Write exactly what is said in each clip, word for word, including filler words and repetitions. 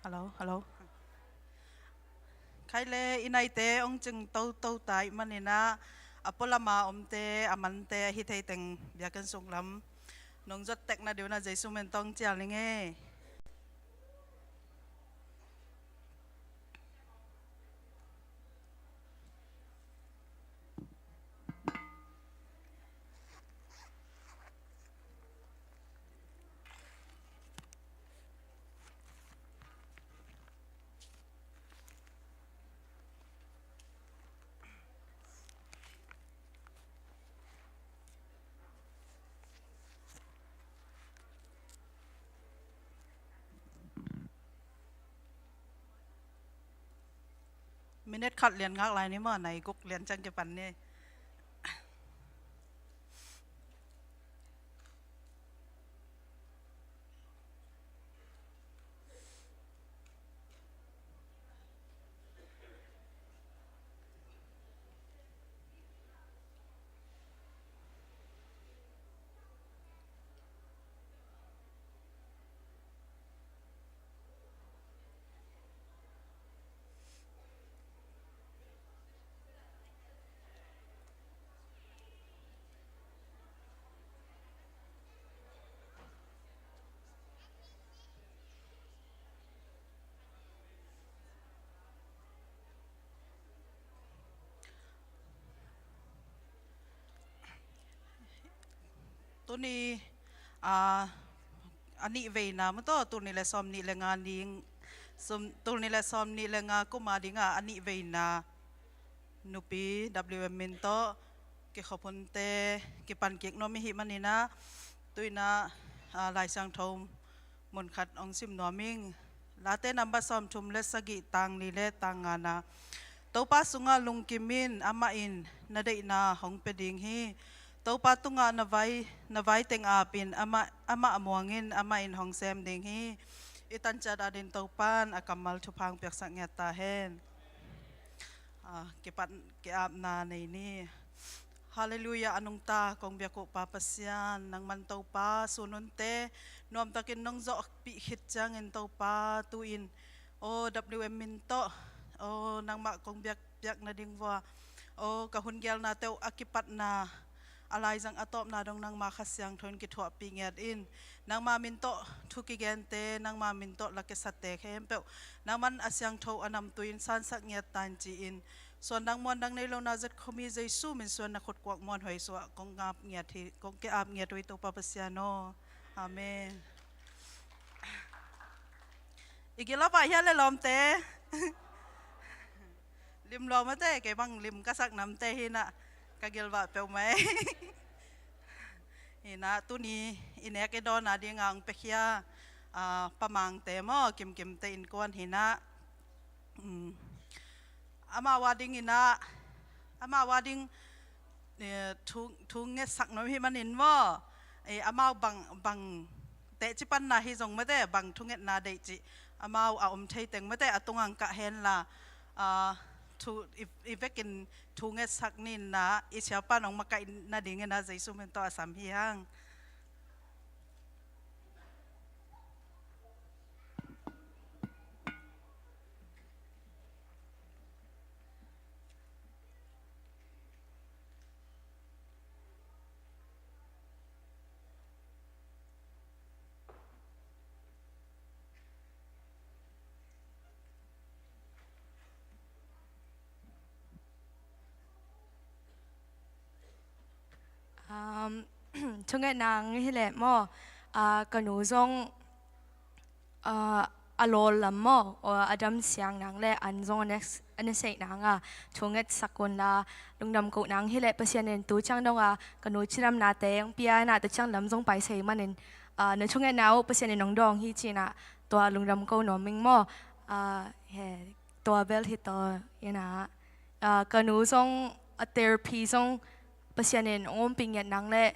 Hello, hello. Khai le i naite hong cing toto ta ahih manin ah, a pualama omte, a mante ahi thei teng biakinn sung lam nong zuat tek nading un ah Jesu min tawh hong cial ning ei. Minute khat lian ngak lai ni maw, nai guk lian ciang kipan ni. Tuni, ah, a nih veina maw, tul nih le sawm nih le nga ding, sawm, tul nih le sawm nih le nga kum a ding a, a nih veina nupi W M min tawh kikhop hunte kipan kik nuam i hih manin ah, tu-in ah, ah, Lai Siangtho mun khat hong sim nuam ing. Late number sawmthum le sagih, tang li le tang nga na. Topa sungah lungkim in, amah in na deihna hong pia ding hi. Topa tungah na vai, na vai teng ap in, amah, amah muang in, amah in hong sem ding hi. I tan ciat adingin Topa'n a kammal thupha hong piaksak ngiat ta hen. Ah, kipat, ki-apna nei ni. Halleluiah, a nungta kong biak uh Pa Pasian, nangman Topa, sun hunte nuamtakin nong zawhpih khit ciangin Topa, tu-in, aw, W M min tawh, aw, nangmah kong biak, biak nading vua, aw, ka hun gelnate uh a kipatna, a laizang a tawpna dong nangma Kha Siangtho in kithuahpih ngiat in, nangma min tawh thu kigente, nangma min tawh la kisate khempeuh nangman a siangtho a namtui in sansak ngiat ta in ci-in, suandang muandang nei lo Nazareth khuami Jesu min suan na khut kuak muanhuai sungah kong ap ngiat hi, kong ki-ap ngiat uh hi Topa Pasian aw. Amen. I gilvah hiam le lawmte? Lim lua mate, kei bang lim ka sak namte hi-in ah, ka gilvah peuhmah ei. Hi-in ah, tuni i nek i dawn a dingin hong piakhia, ah, Pa Mangte maw, Kimkimte innkuan hi-in ah. Um, amau a dingin ah, amau a ding, eh, thu, thu ngetsak nuam i hih manin maw, eh, amau bang, bang teci panna hi zong mate, bang thungetna deih cih amau a om thei teng mate, a tungah kah henla, ah, thu, i, i vekin thu ngetsak ni-in ah, i siapa'n hong makaih nadingin ah Jesu min tawh a sam hi hang. Um, thungetna hang hi leh maw, ah, ka nu zong, ah, a lawl lam maw, aw, a dam siang nang le an zong a na, a na seih nang a, thungetsak unla, lungdam ko nang hi leh Pasian in tu ciang dong a ka nu cidamnate hong pia-in ah, tu ciang lam zong pai sei manin, ah, na thungetna uh Pasian in hong dawng hi ci-in ah, tua lungdam ko nuam ing maw. Ah, he, tua bel hi ta in ah, ah, ka nu zong a therapy zong Pasian in hong ompih ngiat nang le,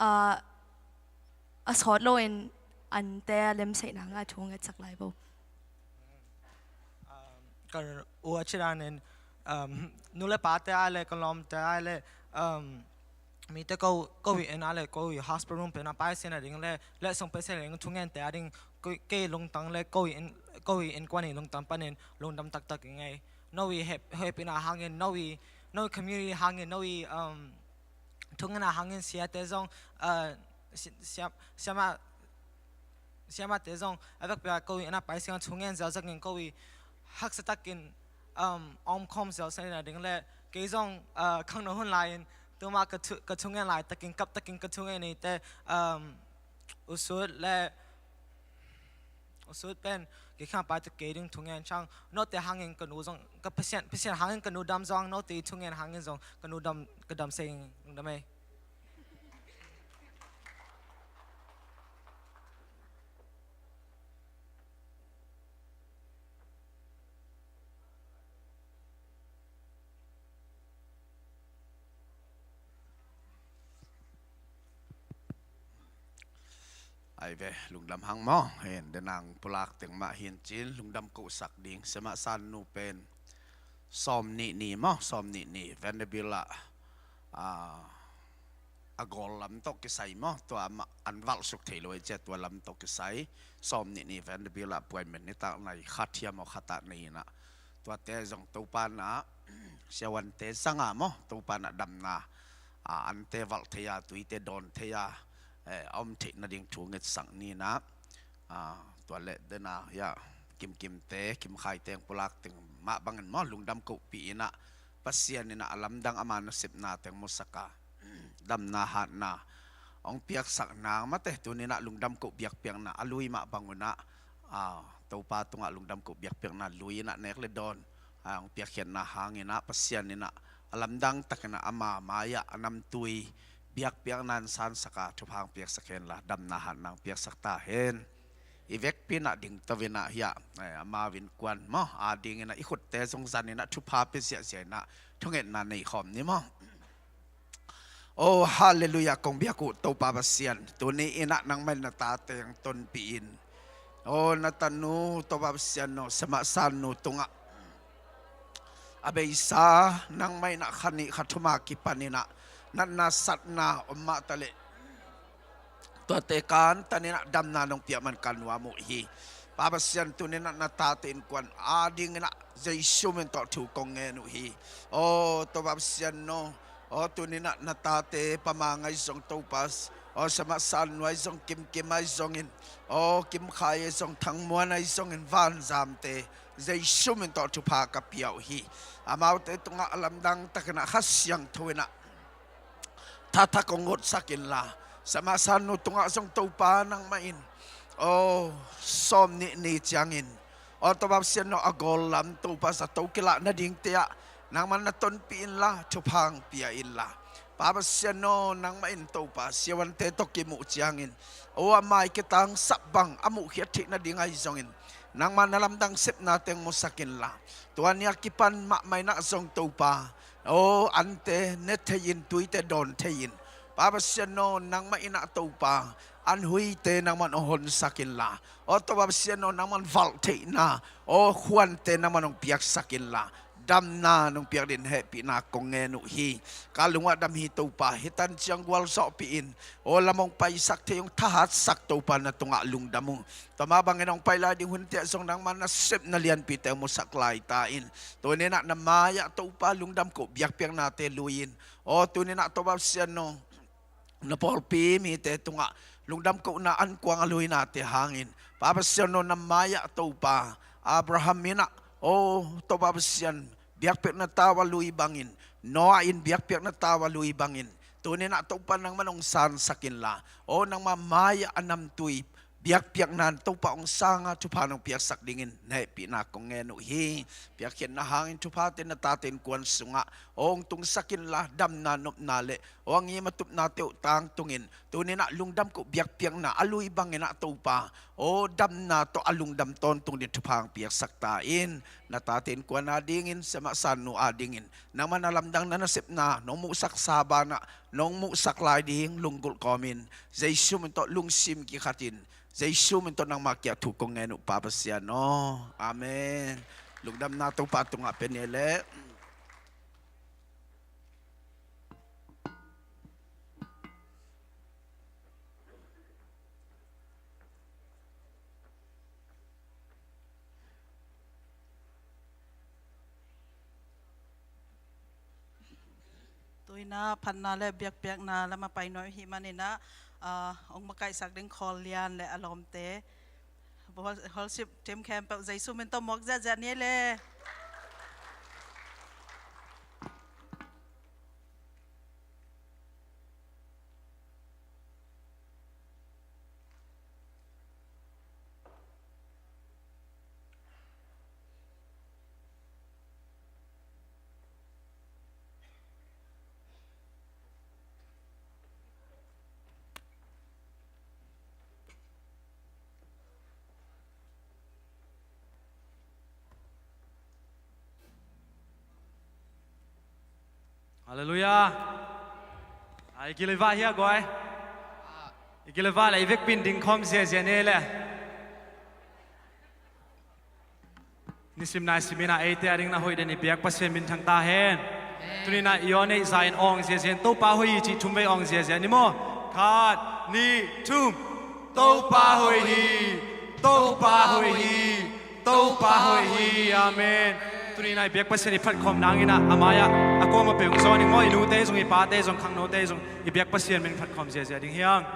ah, a sawt loin ante a lemseih nang a thu ngetsak lai bo. Um, ka u a ci danin, um, nu le pate a le ka lawmte a le, um, mite ko, ko i en a le ko i hospital room pen a pai sena ding le, letsong pai sena ding thungente a ding, ko, kei lungtang le ko i en, ko i innkuan i lungtang panin lungdam taktak i ngei. No i hep-, hehpihna hangin, no i, no i community hangin, no i, um, thungetna hangin siate zong, uh, si-, siam-, siama, siamate zong a vekpi a ko i inn ah pai singin thungen zelzak in ko i haksa takin, um, omkhawm zelzak in a ding le kei zong, uh, khangno hun lai-in tuma ka thu-, ka thungen laitakin kap takin ka thungen ite, um, U Sut le U Sut pen kei khang pai ta kei ding thungen ciang note hangin ka nu zong ka Pasian, Pasian hangin ka nu dam zong note i thungen hangin zong ka nu dam, ka dam seng dam ei. Ai ve, lungdam hang maw. Hen, denang pulak teng mah hin cin lungdam kohsak ding. Siamah San Nu pen sawm nih ni maw, sawm nih ni Vanderbilt ah, ah, a gawl lam tawh kisai maw, tua mah an valh suk thei lo ei cia, tua lam tawh kisai sawm nih ni Vanderbilt ah appointment nitak nai, khat hiam aw khat ah nei inah, tuate zong Topa na siavuante zanga maw, Topa na damna, a, ante valh thei a, tuite dawn thei a, eh, a om theih nading thu ngetsak ni inah, a, tua leh dena, ya, Kimkimte, Kimkhaite ang pulak teng mah bangin maw, lungdam kohpih inah, Pasian inah a lamdang ama nasepna teng musak a, damna hatna hong piaksak nang mate, tuni inah lungdam koh biakpiakna a lui mah bang unah, a, Topa tungah lungdam koh biakpiakna lui inah nek le dawn, a, hong piakkhiatna hang inah Pasian inah a lamdang tak inah ama mai-ah a namtui biakpiakna in sansak a thupha hong piaksak henla, damna hatna hong piaksak ta hen. I vekpi inah dingto inah hiah, eh, amau innkuan maw, a ding inah i khutte zong zan inah thupha pia ziahziah inah thungetna nei khawm ni maw. Oh, halleluiah, kong biak uh Topa Pasian, tuni inah nangmah in na tate hong tonpih in, oh, na tanu Topa Pasian aw, Siamah San Nu tungah a beisa nangmah inah kha nih kha thum a kipan inah natna satna om mah taleh tuate kantan inah damna nong piak man ka nuam uh hi. Pa Pasian, tuni inah na tate innkuan a ding inah Jesu min tawh thu kong ngen uh hi. Oh, Topa Pasian aw, oh, tuni inah na tate Pa Mang ahi zong Topa, oh, Siamah San Nu ahi zong, Kimkim ahi zongin, oh, Kimkhai ahi zong, Thang Muan ahi zongin, vanzamte Jesu min tawh thupha ka pia uh hi. Amaute tungah a lamdang tak inah Kha Siangtho inah thathak hong hutsak inla, Siamah San Nu tungah zong Topa nangmah in, oh, sawm nih ni ciangin, oh, Topa Pasian aw, a gawl lam Topa zato kilah nadingte ah nangmah na tonpih inla, thupha hong pia inla, Pa Pasian aw, nangmah in Topa siavuante tawh kimuh ciangin, oh, a mai kitangsap bang a muhkhiat theih nading ahi zongin nangmah na lamdang sepna teng musak inla, tua ni a kipan mahmah inah zong Topa, oh, ante ne thei in, tuite dawn thei in, Pa Pasian aw, nangmah inah Topa an huite nangmah in hong honsak inla, oh, Topa Pasian aw, nangmah in valh theihna, oh, khuante nangmah in hong piaksak inla, damna nong piak dingin hehpihna kong ngen uh hi. Ka lungah dam hi Topa, hih tan ciang gualzawhpih in, oh, lam hong paisak thei, hong thahatsak Topa na tungah lungdam uh. Tua mah bangin hong pai lai ding hunte ah zong nangmah nasepna lianpite hong musak lai ta in. Tuni inah na mai-ah Topa lungdam koh biakpiaknate lui in, oh, tuni inah Topa Pasian aw, na pawlpi mite tungah lungdam kohna ankuang a luinate hangin, Pa Pasian aw, na mai-ah Topa Abraham inah, oh, Topa Pasian, biakpiakna tau a lui bangin, Noah in biakpiakna tau a lui bangin, tuni inah Topa nangmah in hong sansak inla, oh, nangmah mai-ah a namtui biakpiakna in Topa hong sang a thupha nong piaksak dingin na hehpihna kong ngen uh hi. Piakkhiatna hangin thuphate na tate innkuan sungah, oh, hong tungsak inla, damna nopna le, oh, a ngim a tupnate uh tangtungin, tuni inah lungdam koh biakpiakna a lui bang inah Topa, oh, damna tawh a lungdam tawntung dingin thupha hong piaksak ta in. Na tate innkuan a dingin, Siamah San Nu a dingin nangmah na lamdang na nasepna nong muhsaksa banah nong muhsak lai ding lunggulh kawmin Jesu min tawh lungsim kikhatin, Jesu min tawh nangmah kiang thu kong ngen uh, Pa Pasian aw. Amen. Lungdamna Topa tungah pia ni leh. Inah phatna le biakpiakna lam a pai nuam i hih maninah, ah, hong makaihsak ding Khawl Lian le a lawmte, hol-, holship team khempeuh Jesu min tawh muak ziahziah ni le. Halleluiah. A, i gil i va hia guai? I gil i va le i vekpi in ding khawm ziahziah ni le. Nisim naisim inah eite a ding na hoih den i biak Pasian minthang ta hen. Tuni inah i aw neih za in awng ziahziah in Topa hoih hi cih thum vei awng ziahziah ni maw? Khat, nih, thum. Topa hoih hi. Topa hoih hi. Topa hoih hi. Amen. Tuni inah i biak Pasian i phatkhawm nang inah a mai-ah a kuama peuh hong zawn ing maw? I nute zong, i pate zong, khangnote zong i biak Pasian min phatkhawm ziahziah ding hi hang.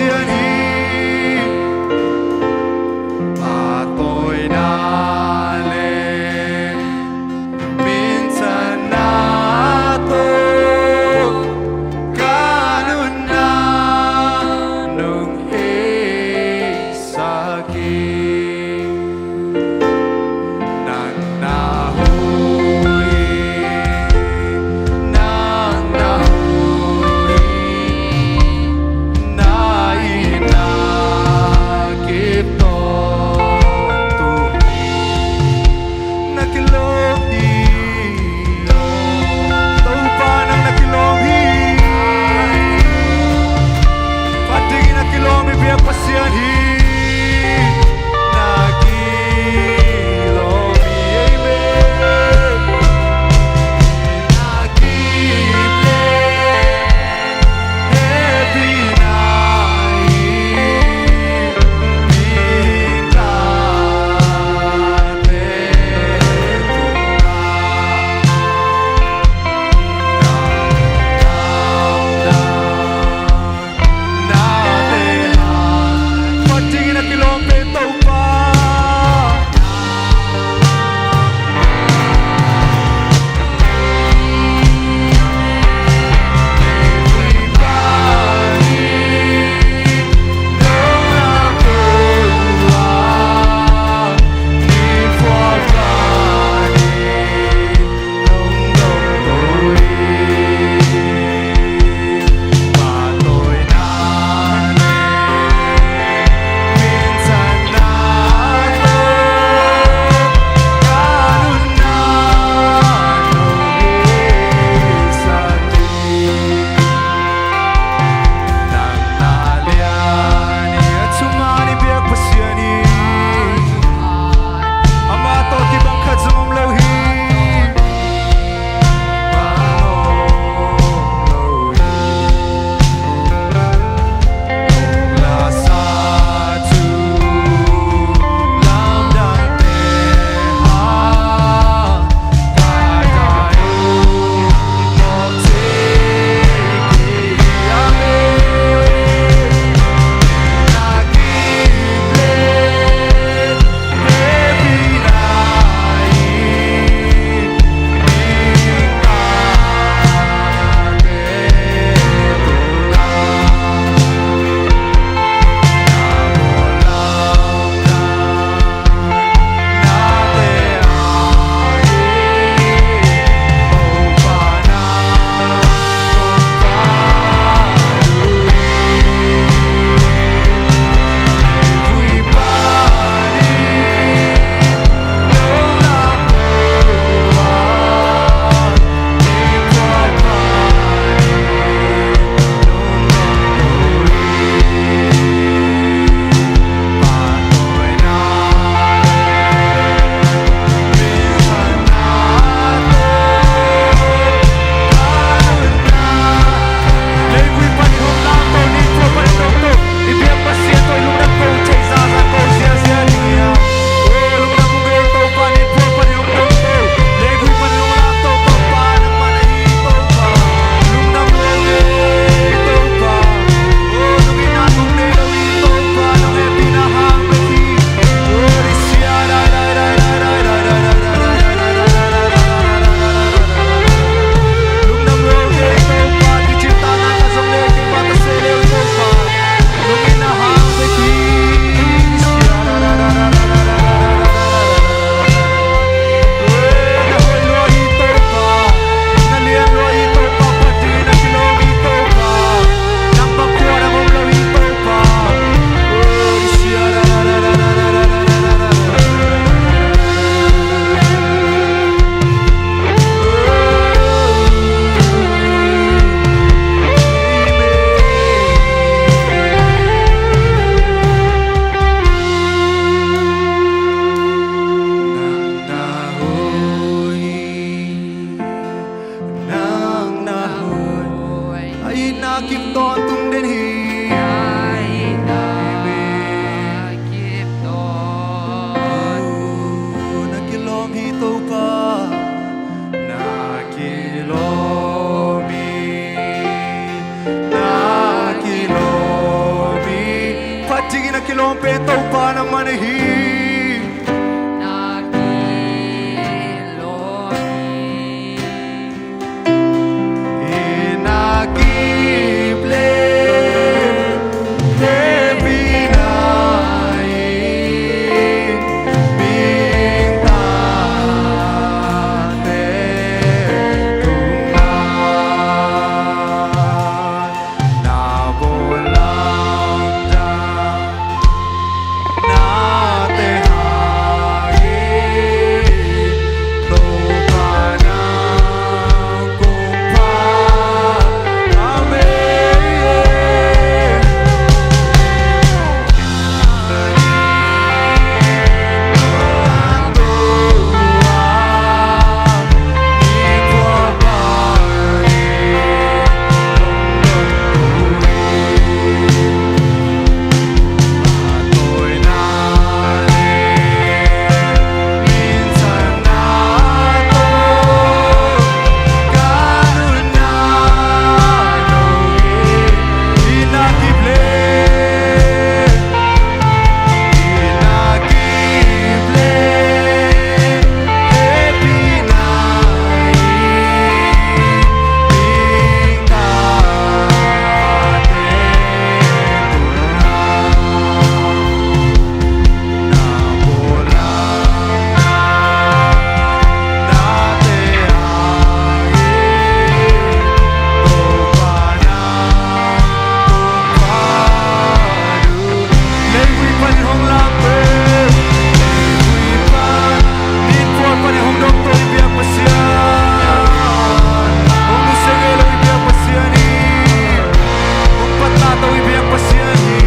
Pasian hi. A tawina le minthanna tawh ka nunna nong heisak hi. Nang na hoih hi, nang na hoih hi, na itna kip tawntung hi. Na kilawm hi. Topa nang na kilawm hi. Phat dingin na kilawm i biak Pasian hi. Na kilawm hi. Amen. Na kilawm hi. Dingin a kilawm pen Topa nangmah na hi. Na kilawm hi. Inn a kip le hehpihna in mingtate tungah na bawl lamdang. Nate hangin Topa nang kong phat. Amen. Leivui panin hong lam pen. Leivui pan, nin phual panin hong domto i biak Pasian. Hong nusia ngei lo i biak Pasian hi. Hong pattahto i biak Pasian hi.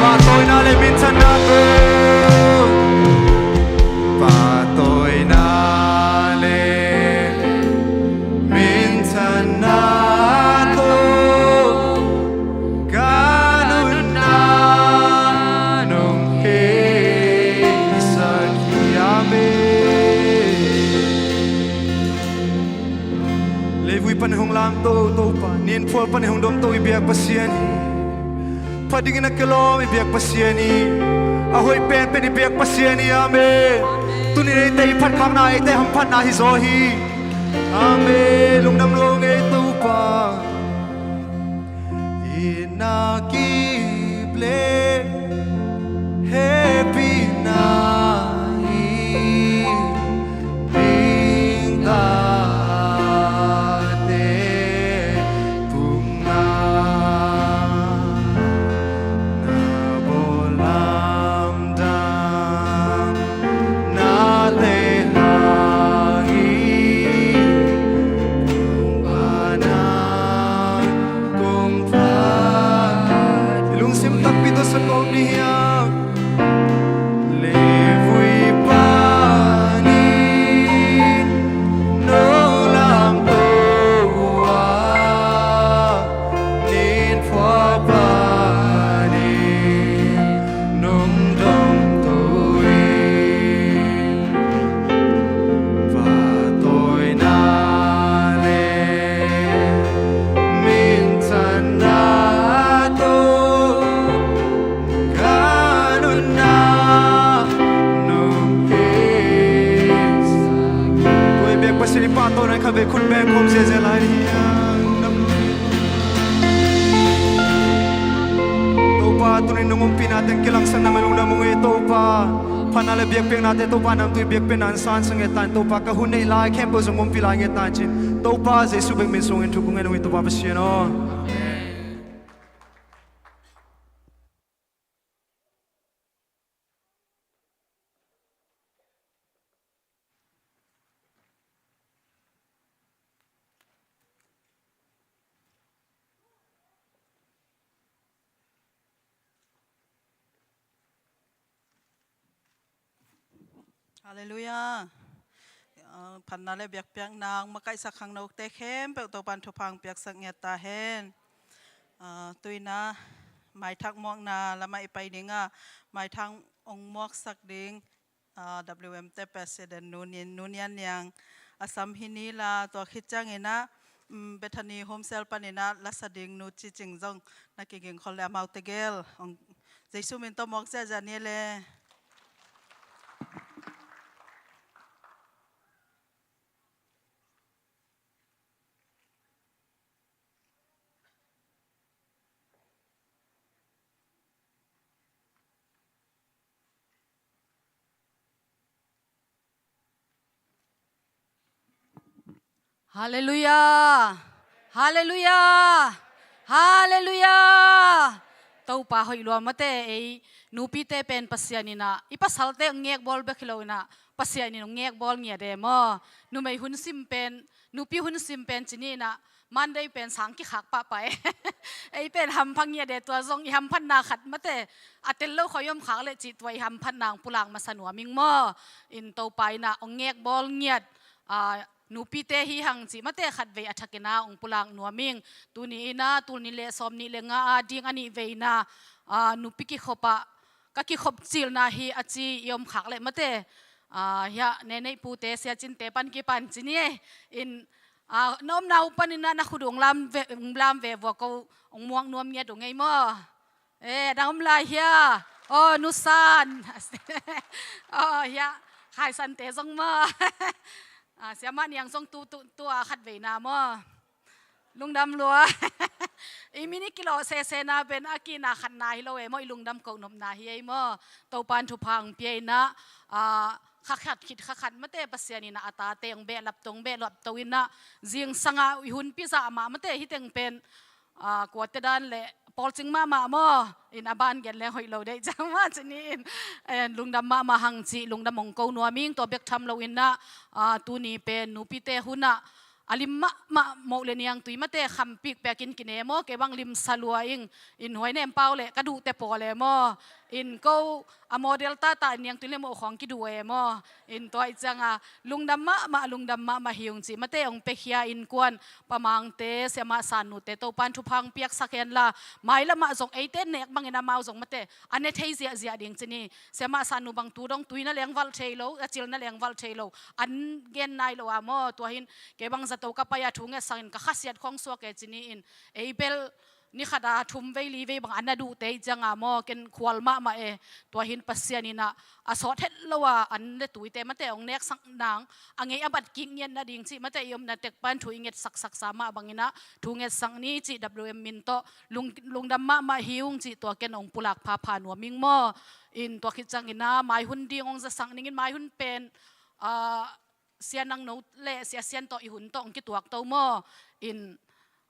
Pahtawina le minthanna tawh. Pahtawina le minthanna tawh. Ka nunna nong heisak hi. Amen. Leivui panin hong lamto Topa, nin phual panin hong domto i biak Pasian hi. Pha dingin a kilawm i biak Pasian hi. A hoih penpen i biak Pasian hi. Amen. Tuni-in eite i phatkhakna, eite hamphatna hi zaw hi. Amen. Lungdam lo ngei Topa. Inn a kip le hehpihna in mingtate tungah na bawl lamdang. Nate hangin Topa nang kong phat. I lungsim takpi tawh sukawm ni hiam? Leivui panin nong lamto a, nin phual panin nong domto in, pahtawina le minthanna tawh ka nunna nong heisak. Tua i biak Pasian i pahtawina khat vei khut beng khawm ziahziah lai ni hiam? Topa, tuni-in nong ompihna teng kilangsak na hong lungdam ung ei Topa. Phatna le biakpiaknate Topa nang tui biakpiakna in sansak nget ta in Topa, ka hun neih lai khempeuh zong ompih lai nget ta in ci-in Topa Jesu bek min sungin thu kong ngen ung ei Topa Pasian aw. Halleluiah. Ah, phatna le biakpiakna hong makaihsak khangnote khempeuh Topa'n thupha hong piaksak ngiat ta hen. Ah, tu-in ah Maithak muakna lamah i pai ding a, maithak hong muaksak ding, ah, W M te President Nu Nian, Nu Nian Niang a sam hi ni la, tua khit ciangin ah, um, Bethany Home Cell panin ah lasa ding Nu Ci Cing zong na kiging khol le amau tegel hong Jesu min tawh muak ziahziah ni le. Halleluiah. Halleluiah. Halleluiah. Topa hoih lua mate, ei nupite pen Pasian in ah i pasalte hong ngekbawl bek hi lo in ah Pasian in hong ngekbawl ngiat e maw. Numei hun sim pen, nupi hun sim pen ci ni in ah Monday pen sang kikhak pahpah e. Ei pen hampha ngiat e, tua zong i hamphatna khat mate a tel lo khawng i om khak leh cih tua i hamphatna hong pulak masa nuam ing maw. In Topa in ah hong ngekbawl ngiat, ah, nupite hi hang cih mate khatvei a thakin ah hong pulak nuam ing. Tuni in ah tul nih le sawm nih le nga a ding a nih veina, ah, nupi kikhop ah ka kikhop cilna hi a ci i om khak leh mate, ah, hiah ne neih pute sia cinte pan kipan ci ni e. In, ah, na omna uh panin ah na khut uh hong lam ve, hong lam ve vua, ko hong muak nuam ngiat uh ngei maw. Eh, na om lai hia? Oh, Nu San. Oh, hiah Khai Sante zong maw. Ah, Siamah Niang zong tu, tu, tu a khatveina maw. Lungdam lua. I min i kilawh sesena pen a kina khatna hi lo e maw, i lungdam kohnopna hi ei maw. Topan thupha hong pia in ah, ah, kha khat khit kha khat mate Pasian in ah a tate hong behlap to, hong behlap to in ah zingsang ah i hunpi zah mah mate hih teng pen, ah, kuate dan le pawlcing mahmah maw. In a ban gen leng hoih lo deih ciang mah ci ni in, eh, lungdam mahmah hang cih lungdam hong ko nuam ing. Tua bek tham lo in ah, ah, tuni pen nupite hun ah a lim mahmah moh le niangtui mate khampik pekin kine maw, kei bang lim sa lua ing. In huai nem pau le ka duhte pawl e maw. In ko a model tata in niangtui le moh khawng kiduh e maw. In tua ih ciang a lungdam mahmah, lungdam mahmah hi ung cih mate hong piakhia innkuan Pa Mangte, Siamah Sannute Topan thupha hong piaksak hen la, mailam ah zong eite nek bangin amau zong mate a ne thei ziahziah ding ci ni. Siamah Sannu bang tu dong tui na leng valh thei lo, a cil na leng valh thei lo, an gen nai lo a maw. Tua hin kei bang zato ka pai a thu ngetsak in ka khasiat khawng suak e ci ni in, ei bel ni khat a thum vei li vei bang an na duhte ih ciang a maw, ken khual mahmah e. Tua hin Pasian in ah a sawt het lo a an le tuite mate hong neksak nang, a ngei a bat kik ngiat nading cih mate i omna tek pan thu i ngetsaksak sa mah bangin ah thu ngetsak ni cih W M min tawh lung, lungdam mahmah hi ung cih tua ken hong pulak phapha nuam ing maw. In tua khit ciangin ah mai hun ding hong zasak ning in, mai hun pen, ah, Sia Nangno le Sia Sian tawh i hun tawh hong kituak to maw. In,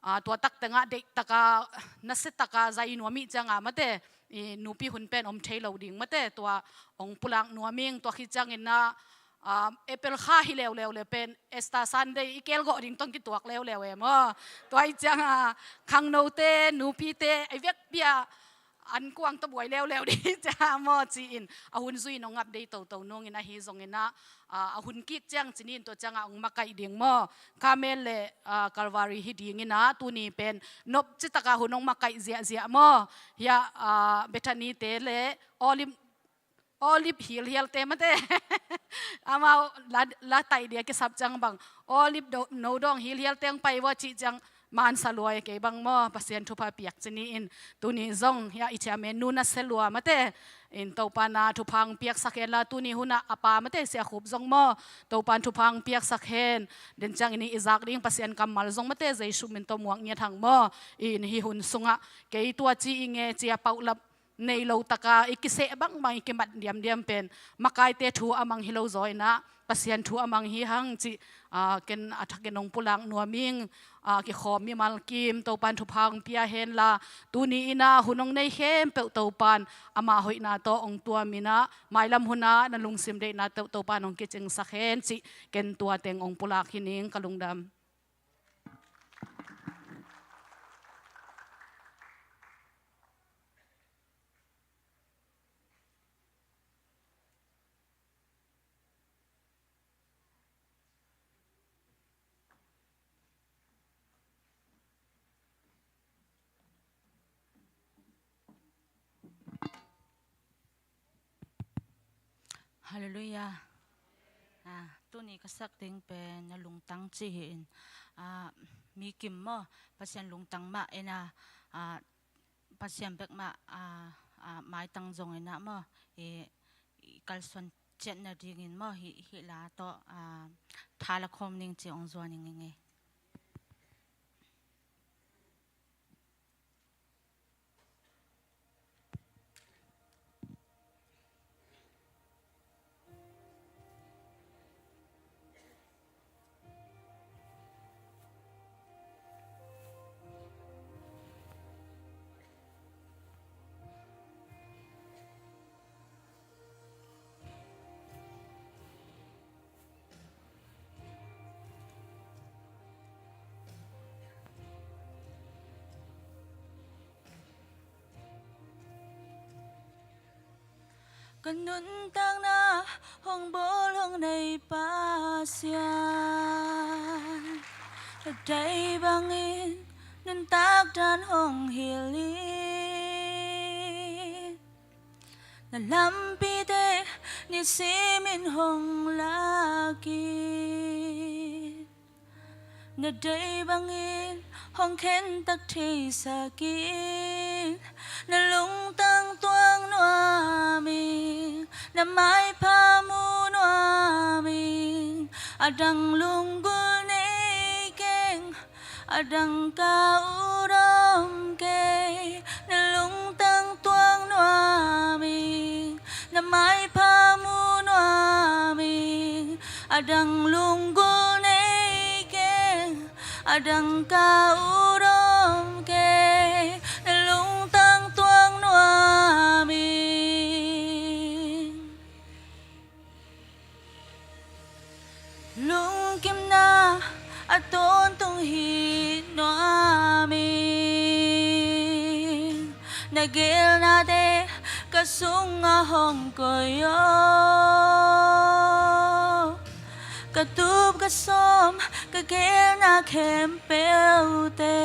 ah, tua tak tengah deih taka, nasia taka zai nuam ih ciang a mate, i nupi hun pen om thei lo ding mate, tua hong pulak nuam ing. Tua khit ciangin ah, ah, April kha hi leuleu le pen Easter Sunday i kelgawh ding tawh hong kituak leuleu e maw. Tua ih ciang a khangnote, nupite, ei vekpi a an kuang tawh buai leuleu ding cia maw ci-in a hun zui in hong update toto nungin ahi zongin ah, ah, a hun kik ciang ci ni in tua ciang a hong makaih ding maw. Carmel le, ah, Calvary hi dingin ah tuni pen nopci taka hun hong makaih ziahziah maw. Hiah, ah, Bethany te le Olive, Olive hilhialte mate amau la, la taih dia kisap ciang bang Olive do, no dawng hilhialte hong pai vua cih ciang mansa lua e kei bang maw. Pasian thupha piak ci ni in, tuni zong hiah i chairman nu nasia lua mate in Topan ah thupha hong piaksak hen la, tuni hun ah a pa mate Sia Khup zong maw, Topan thupha hong piaksak hen. Den ciangin i zak ding Pasian kammal zong mate Jesu min tawh muak ngiat hang maw. In hih hun sungah kei tua ci i nge ci a paulap nei lo taka i kiseh bangbang i kimat diamdiam pen makaite thu a mang hi lo zaw in ah Pasian thu a mang hi hang cih, ah, ken a thakin hong pulak nuam ing. Ah, kikhawm mimal kim Topan thupha hong pia hen la, tuni in ah hun hong nei khempeuh Topan amah hoihna tawh hong tuam in ah mailam hun ah na lungsim deihna tawh Topan hong kicingsak hen cih ken tua teng hong pulak hi ning. Ka lungdam. Halleluiah. Ah, tuni ka sak ding pen na lungtang ci hi in, ah, mi kim maw, Pasian lungtang mah in ah, ah, Pasian bek mah, ah, ah, maitang zong in ah maw, i, i kalsuan ciat nadingin maw, hih, hih la tawh, ah, tha la khawm ning ci hong zuan ning ei. Ka nuntakna hong bawl hong nei Pasian, na deih bangin nuntak dan hong hilh in, na lampite nisimin hong lak in, na deih bangin hong khentak theisak in, na lungtang tuak nuam ing, na maipha mu nuam ing, a dang lunggulh nei keng, a dang ka ut om kei, na lungtang tuak nuam ing, na maipha mu nuam ing, a dang lunggulh nei keng, a dang ka ut om kei, na lungtang tuak nuam ing. Lungkimna a tawntung hi nuam ing, na geelnate ka sungah hong koih aw. Ka tup ka sawm ka geelna khempeuhte,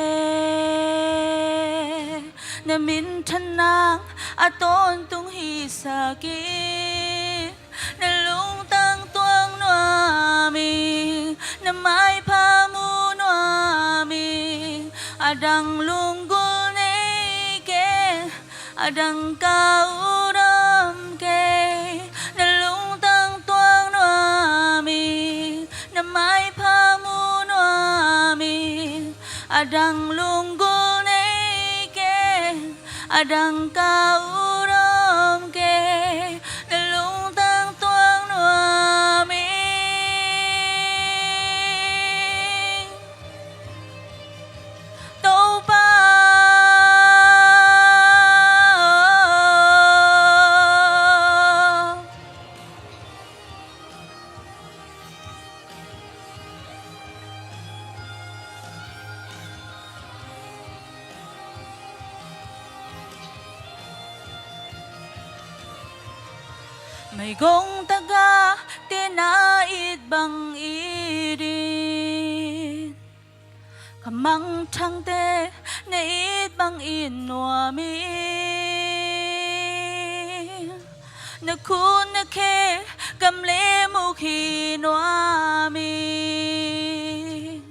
na minthanna a tawntung hisak in, na lungtang tuak nuam ing, na maipha mu nuam ing, a dang lunggulh nei keng, a dang ka ut om kei, na lungtang tuak nuam ing, na maipha mu nuam ing, a dang lunggulh nei keng, a dang ka ut om kei, na lungtang tuak nuam ing. Topa, meigong tagahte na it bang it in, ka mangthangte na it bang it nuam ing, na khut na khe gam le muk hi nuam ing,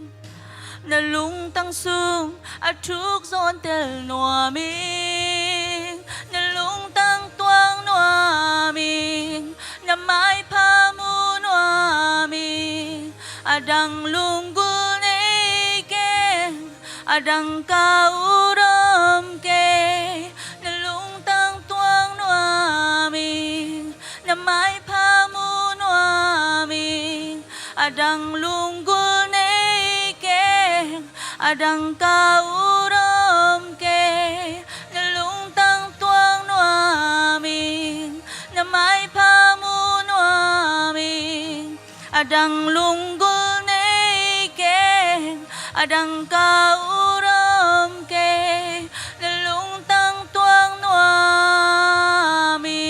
na lungtang sung a thuk zawn tel nuam ing, na lungtang tuak nuam ing, na maipha mu nuam ing, a dang lunggulh nei keng, a dang ka ut om kei, na lungtang tuak nuam ing, na maipha mu nuam ing, a dang lunggulh nei keng, a dang ka ut om kei, na lungtang tuak nuam ing, na maipha mu nuam ing, a dang lunggulh nei keng, a dang ka ut om kei, na lungtang tuak nuam ing,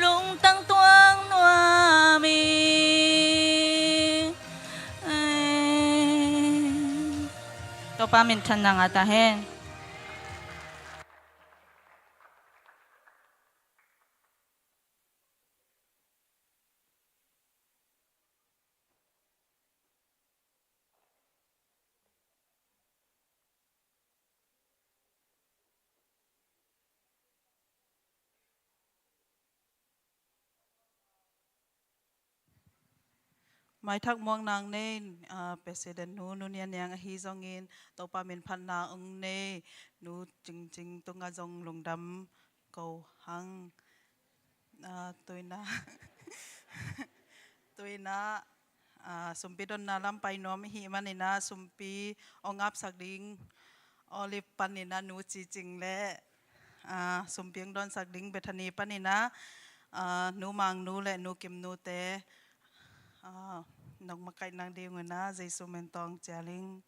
lungtang tuak nuam ing. Topa minthanna ngah ta hen. Maithak muang nang nei, ah, President nu, Nu Nia Niang ahi zongin, Topa min phatna ong nei, Nu Cing Cing tungah zong lungdam ko hang. Ah, tuina. Tuina, ah, sumpi donna lam pai nuam ihi maninah, sumpi ong apsak ding Olive paninah Nu Ci Cing le, ah, sumpi ong donsak ding Bethany paninah, ah, Nu Mang Nu le Nu Kim Nu te, ah, nong makaih nang ding unah Jesu min tawh ong cial ing.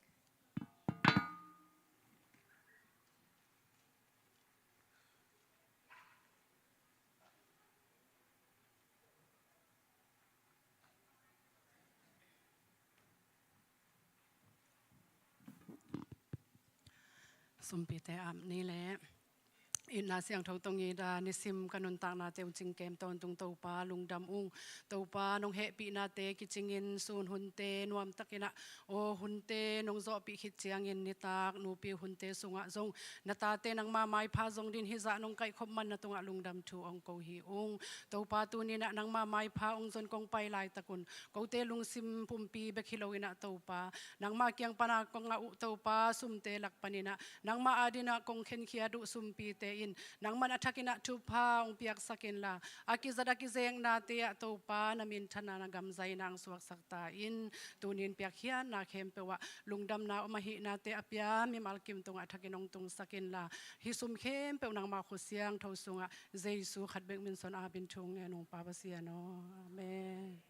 Sumpite ap ni le, itna siangtho tong ida nisim ka nuntaknate uh cingkem tawntung Topa lungdam ung. Topa nong hehpihnate kicingin sun hunte nuamtakinah, aw hunte nong zawhpih khit ciangin nitak nupi hunte sungah zong na tate nangma maipha zong din hizah nong kaihkhop man na tungah lungdam thu ong ko hi ung. Topa tuninah nangma maipha ong zon kong pai laitakun kote lungsim pumpi bek hi loinah Topa, nangma kiang pana kong a uh Topa sumte lak paninah nangma adinah kong khenkhiat uh sumpite in nangman a thakinah thupha ong piaksak inla, a kizat a kizeknate ah Topa na minthanna na gamzaina ong suaksak ta in, tunin piakkhiatna khempeuh ah lungdamna om ahihnate a pia mimal kim tungah thakin ong tungsak inla, hih sum khempeuh nangma khut siangtho sungah Jesu khat bek min suang a bin thu ngen ung Pa Pasian aw. Amen.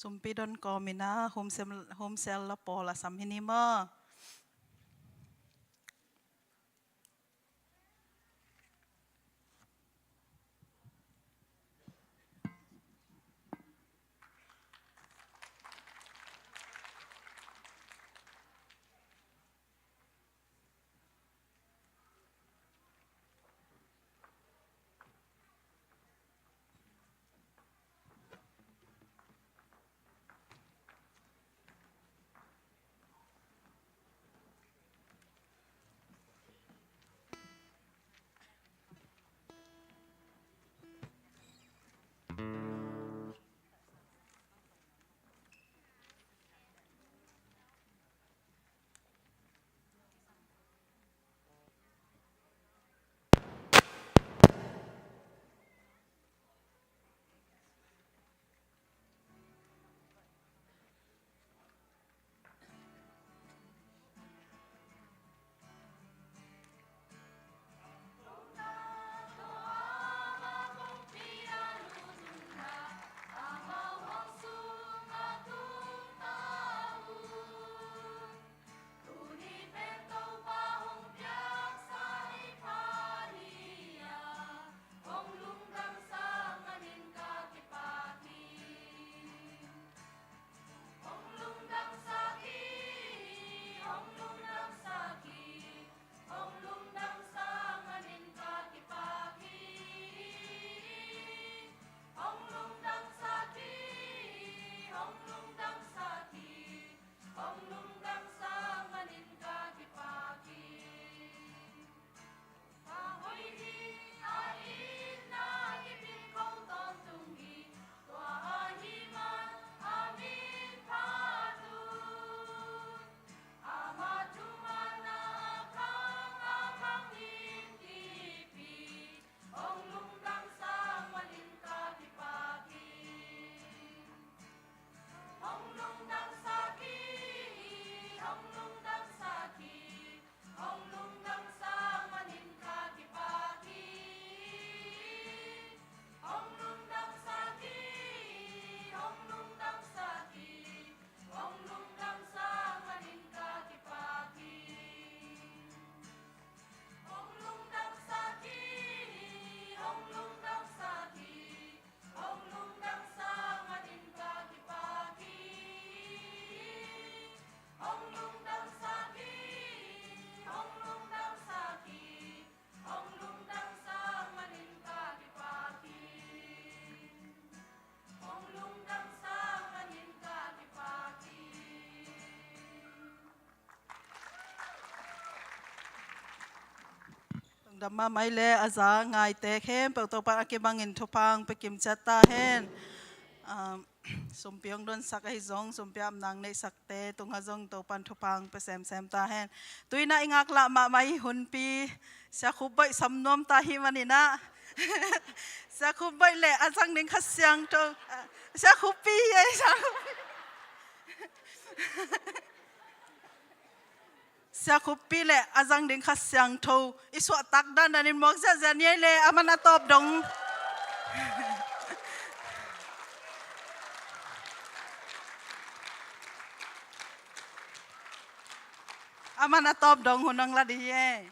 Sumpi don kawmin ah home cell, home cell la pawl a sam hi ni maw? Dam mahmah i le a za ngaite khempeuh Topan a kibangin thupha hong pia kimciat ta hen. Um, sumpi hong donsak ahi zong, sumpi a omna hong neihsakte tungah zong Topan thupha hong pia semsem ta hen. Tu-in ah i ngaklah mahmah i hunpi Sia Khup Boih sam nuam ta hi manin ah, Sia Khup Boih le a zang ding Kha Siangtho, ah, Sia Khuppi hi ei, Sia Khuppi. Sia Khuppi le a zang ding Kha Siangtho i suahtak dandan in muak ziahziah ni ei le, a man a tawp dong. A man a tawp dong hun hong la ding hi ei.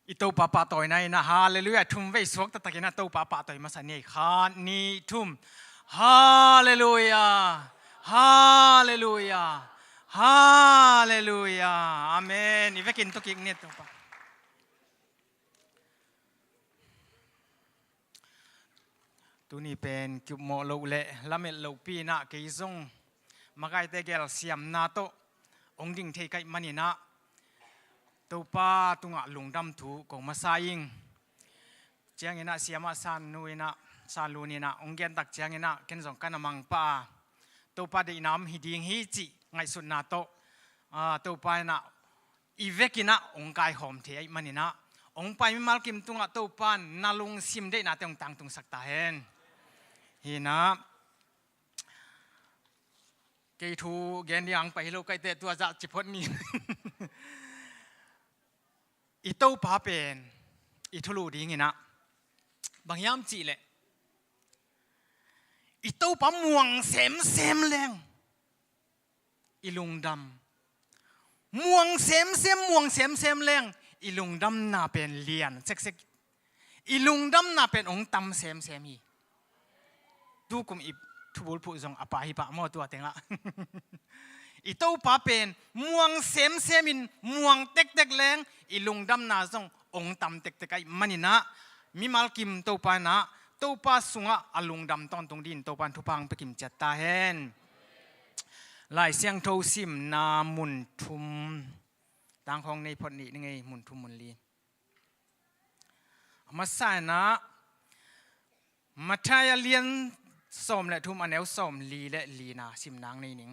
I Topa pahtawina in ah, halleluiah, thum vei suak taktakin ah Topa pahtawi masa ni ei. Khat, nih, thum. Halleluiah, halleluiah, halleluiah. Amen. I vekin tawh kik ni Topa. Tuni pen ki-upmawh loh le lamet lohpi in ah kei zong makaite gel siamna tawh hong ding thei ka hih manin ah Topa tungah lungdam thu ko masa ing. Ciangin ah siamah San Nu in ah, San Lun in ah hong gentak ciangin ah ken zong ka na mangpah a, Topa deihna om hi ding hi cih ngaihsutna tawh, ah, Topa in ah i vekin ah hong kaikhawm thei ahih manin ah, hong pai mimal kim tungah Topa in na lungsim deihnate hong tangtungsak ta hen. Hi in ah, kei thu gen ding hong pai hi lo ka hih teh tua zah ci phot ni. I Topa pen i thulu dingin ah bang hiam cih leh, i Topa muang semsem leng i lungdam. Muang semsem, muang semsem leng i lungdamna pen lian seksek. I lungdamna pen hong tam semsem hi. Tukum i thubulphuh zong a pha hi pah maw tua tengah. I Topa pen muang semsem in, muang tektek leng i lungdamna zong hong tam tektek ahih manin ah, mimal kim Topa in ah, Topa sungah a lungdam tawntung dingin Topa in thupha hong pia kimciat ta hen. Lai Siangtho simna mun thum, tangkhawng nei phot ni ning ei, mun thum mun li. A masa in ah Matthai a lian sawm le thum, a neu sawmli le lina sim nang nei ning.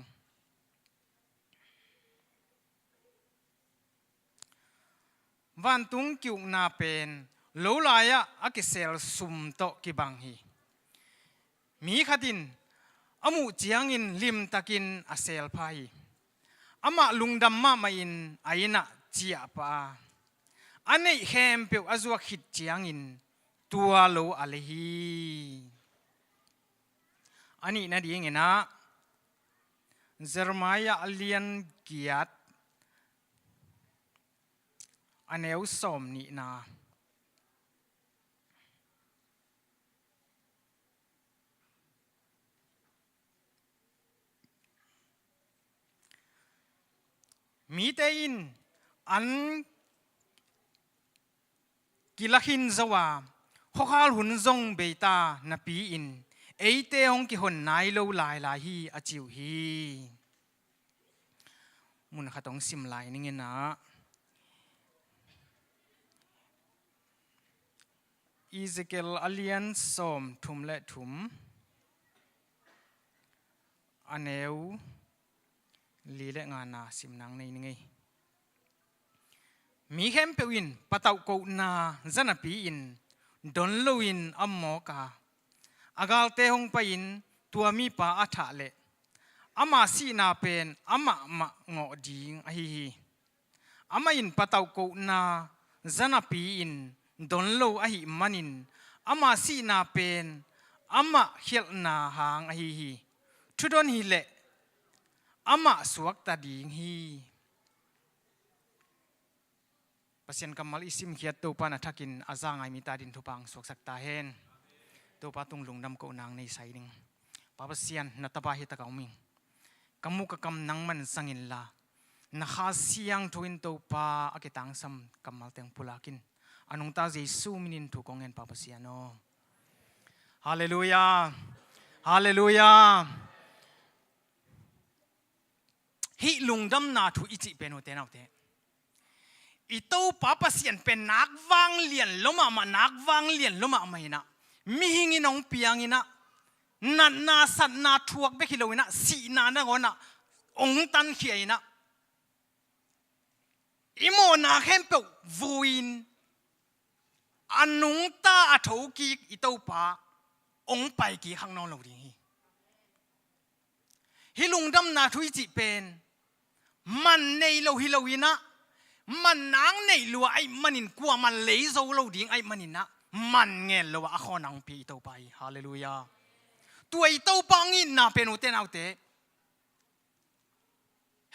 Vantung ki-ukna pen lo lai-ah a kisel sum tawh kibang hi. Mi khat in a muh ciangin limtakin a selpha hi. Amah lungdam mahmah in a inn ah ciah pah a, a neih khempeuh a zuak khit ciangin tua lo a lei hi. A nihna dingin ah Jeremiah a lian giat, a neu sawm nihna. Mite in an kilakhin zo a, khuakhal hun zong bei ta napi-in eite hong kihon nai lo lailai hi, a ci uh hi. Mun khat hong sim lai ning in ah, Ezekiel a lian sawm thum le thum, a neu li le ngana sim nang nei ning ei. Mi khempeuh in patauh kohna za napi-in don loin a mawk a, a galte hong pai-in tua mipa a thah leh ama sihna pen amah mah ngawh ding ahi hi. Amah in patauh kohna za napi-in don lo ahih manin ama sihna pen amah khialhna hang ahi hi. Thudon hileh amah suakta ding hi. Pasian kammal i simkhiat Topa in a thakin a za ngai mite adingin thupha hong suaksak ta hen. Topa tung lungdam kohna hong nei sai ning. Pa Pasian, na tapa hi takah om ing. Ka mu ka kam nangman zang inla, na Kha Siangtho in Topa a kitangsam kammal teng pulak in. A nungta Jesu minin thu kong ngen, Pa Pasian aw. Halleluiah. Halleluiah. Hih lungdamna thu i cih pen, ute naute, i Topa Pasian pen nak vang lian lo mahmah, nak vang lian lo mahmah inah, mihing in hong piang inah, natna satna thuak bek hi lo inah, sihna nangawnah hong tankhia inah, i mawhna khempeuh vui-in a nungta a thokik i Topa hong paikik hak nawn lo ding hi. Hih lungdamna thu i cih pen man nei lo hi lo inah, man nak neih lua ahih manin, kuaman lei zo lo ding ahih maninah, man ngel lo ah a khawnah hong pia i Topa hi. Halleluiah. Tua i Topa hong itna pen, ute naute,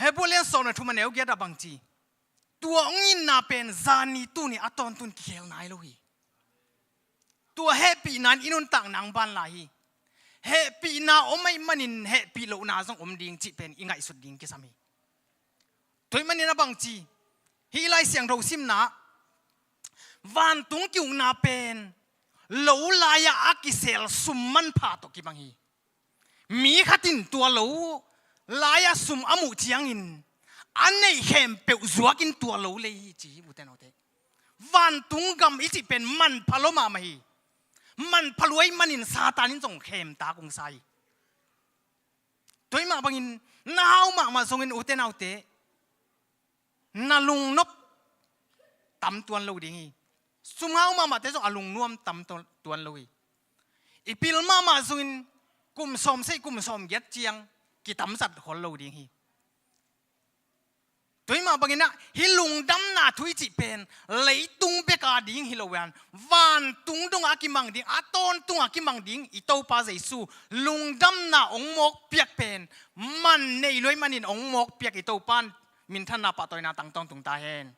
Hebru lian sawm le thum a neu giat ah bangci, tua hong itna pen zani tuni a tawntun kikhel nai lo hi. Tua hehpihna in i nuntakna hong ban lai hi. Hehpihna om ahih manin hehpih lohna zong om ding cih pen i ngaihsut ding kisam hi. Tua ahih manin a bangci, hih Lai Siangtho simna, vantung ki-ukna pen lo lai-ah a kisel sum manpha tawh kibang hi. Mi khat in tua lo lai-ah sum a muh ciangin a neih khempeuh zuakin tua lo lei hi ci hi, ute naute. Vantung gam i cih pen manpha lo mahmah hi. Manpha lua ahih manin Satan in zong khemtak hong sa hi. Tua ahih mah bangin na hau mahmah zongin, ute naute, na lungnop tam tuan lo ding hi. Sum hau mahmahte zong a lungnuam tam tuan lo hi. I pil mahmah zongin kum sawm sei kum sawm giat ciang kitamzat khol lo ding hi. Tua ahih mah banginah hih lungdamna thu i cih pen leitung beka ding hi lo in, vantung dongah a kimang ding, a tawntungah a kimang ding i Topa Jesu lungdamna hong mawkpiak pen man nei lo ahih manin hong mawkpiak i Topa in minthanna pahtawina tang tawntung ta hen.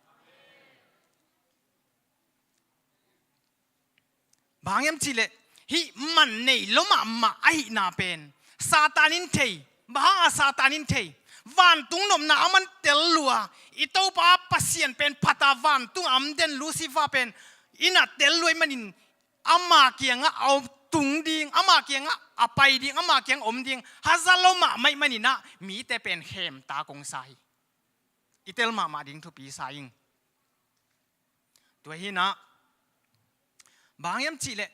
Bang hang hiam cihleh hih man nei lo mahmah ahihna pen Satan in thei. Bang hang a Satan in thei? Vantung nopna a man tel lua, i Topa Pasian pen phata vantung a om den Lucifer pen i na tel lua ahih manin ama kiangah a tung ding, ama kiangah a pai ding, ama kiangah om ding haza lo mahmah ahih maninah mite pen khemtak hong sa hi. I tel mahmah ding thupi sa ing. Tua hinah bang hang hiam cihleh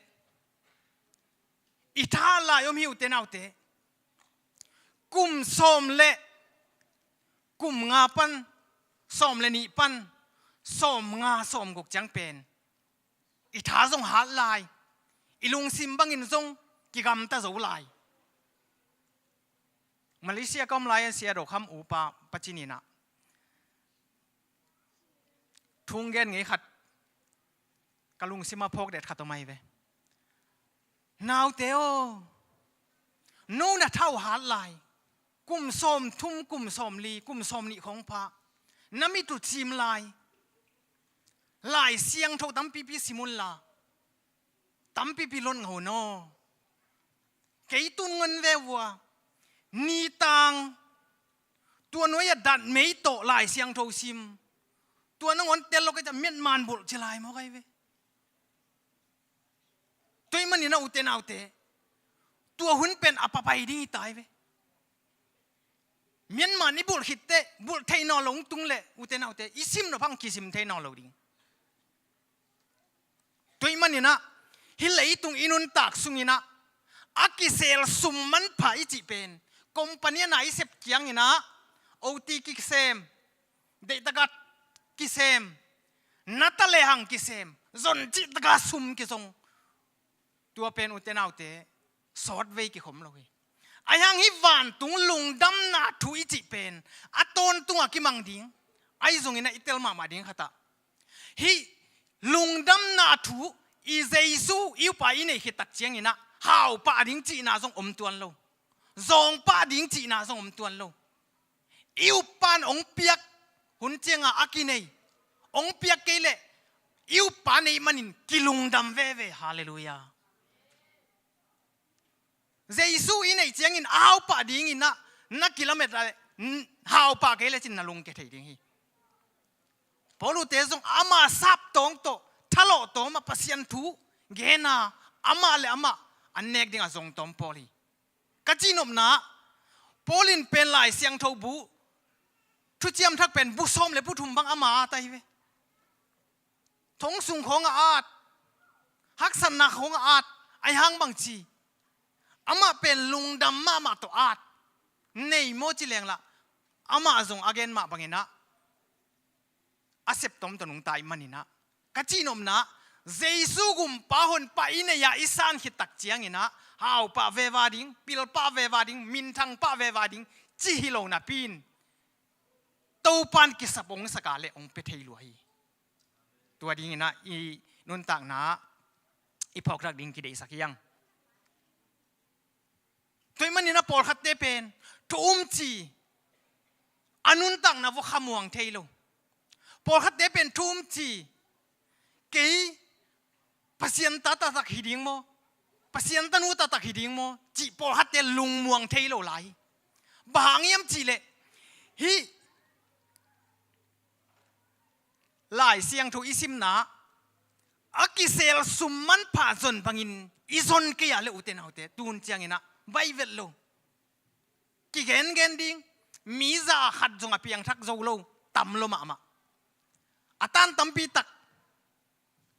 i tha lai om hi, ute naute. Kum sawm le kum nga pan, sawm le nih pan sawm nga sawm guk ciang pen i tha zong hat lai, i lungsim bangin zong kigamta zo lai. Malaysia ka om lai-in Sia Do Kham upa Pa Cin inah thu gen ngei khat ka lungsim a phawk det khat om ahi ve. Naute aw, no na tha uh hat lai, kum sawm thum, kum sawm li, kum sawm nih khawng pha, na mit uh cim lai, Lai Siangtho tampipi sim unla, tampipi lon ngau naw. Kei tun ngon ve vua, nitang, tua nuai-ah datmei tawh Lai Siangtho sim, tua nangawn tel lo kei ta, miatman bulh ci lai maw kai ve. Tua ahih maninah, ute naute, tua hun pen a papai ding hi tai ve. Miatman i bulh khitteh, bulh thei nawn lo hong tung leh, ute naute, i sim nop hang kisim thei nawn lo ding. Tua ahih maninah hih leitung i nuntak sunginah a kisel sum manpha i cih pen company a na i sep cianginah O T kisem, deihtaka kisem, na ta lehang kisem, zon cihtaka sum kizong. Tua pen, ute naute, sawtvei kikhom lo hi. Ahi hang hih vantung lungdamna thu i cih pen a tawntungah kimang ding, ahi zonginah i tel mahmah ding khatah, hih lungdamna thu i Jesu i upa i neih khit tak cianginah hau pah ding cihna zong om tuan lo. Zawng pah ding cihna zong om tuan lo. I uppa in hong piak hun ciangah a kinei, hong piak kei leh i uppa neih manin kilungdam veve. Halleluiah. Jesu i neih ciangin a hau pah dinginah na kilamet a leh, hau pah kei lecin na lungke thei ding hi. Paulute zong ama saptawng tawh thalawhtawm a Pasian thu gena, amah le amah an nek dingah zongtawm Paul hi. Ka cihnopna, Paul in pen Lai Siangtho bu, Thuciam Thak pen bu sawm le bu thum bang ama a tai ve. Thong sung khawng a at, haksatna khawng a at, ahi hang bangci, amah pen lungdam mahmah tawh at nei maw ci lenglah, amah zong a gen mah banginah a septom tawh nungta ih maninah, ka cihnopna, Jesu gumpa honpa i nei-a i san khit tak cianginah hau pah veva ding, pil pah veva ding, minthang pah veva ding ci hi lo napi-in, Topan kisap hong saka le hong pia thei lua hi. Tua dinginah i nuntakna i phawksak ding kideihsak hiang. Tua ih maninah pawlkhatte pen thu um ci, a nuntakna vua khamuang thei lo. Pawlkhatte pen thu um ci, kei Pasian ta taktak hi ding maw, Pasian tanu taktak hi ding maw cih pawlkhatte lungmuang thei lo lai. Bang hang hiam cihleh, hih Lai Siangtho i simna a kisel sum manpha zon bangin i zon kei a le, ute naute, tun cianginah vai vet lo. Kigengen ding, mi za khat zong a piangthak zo lo, tam lo mahmah. A tan tampi tak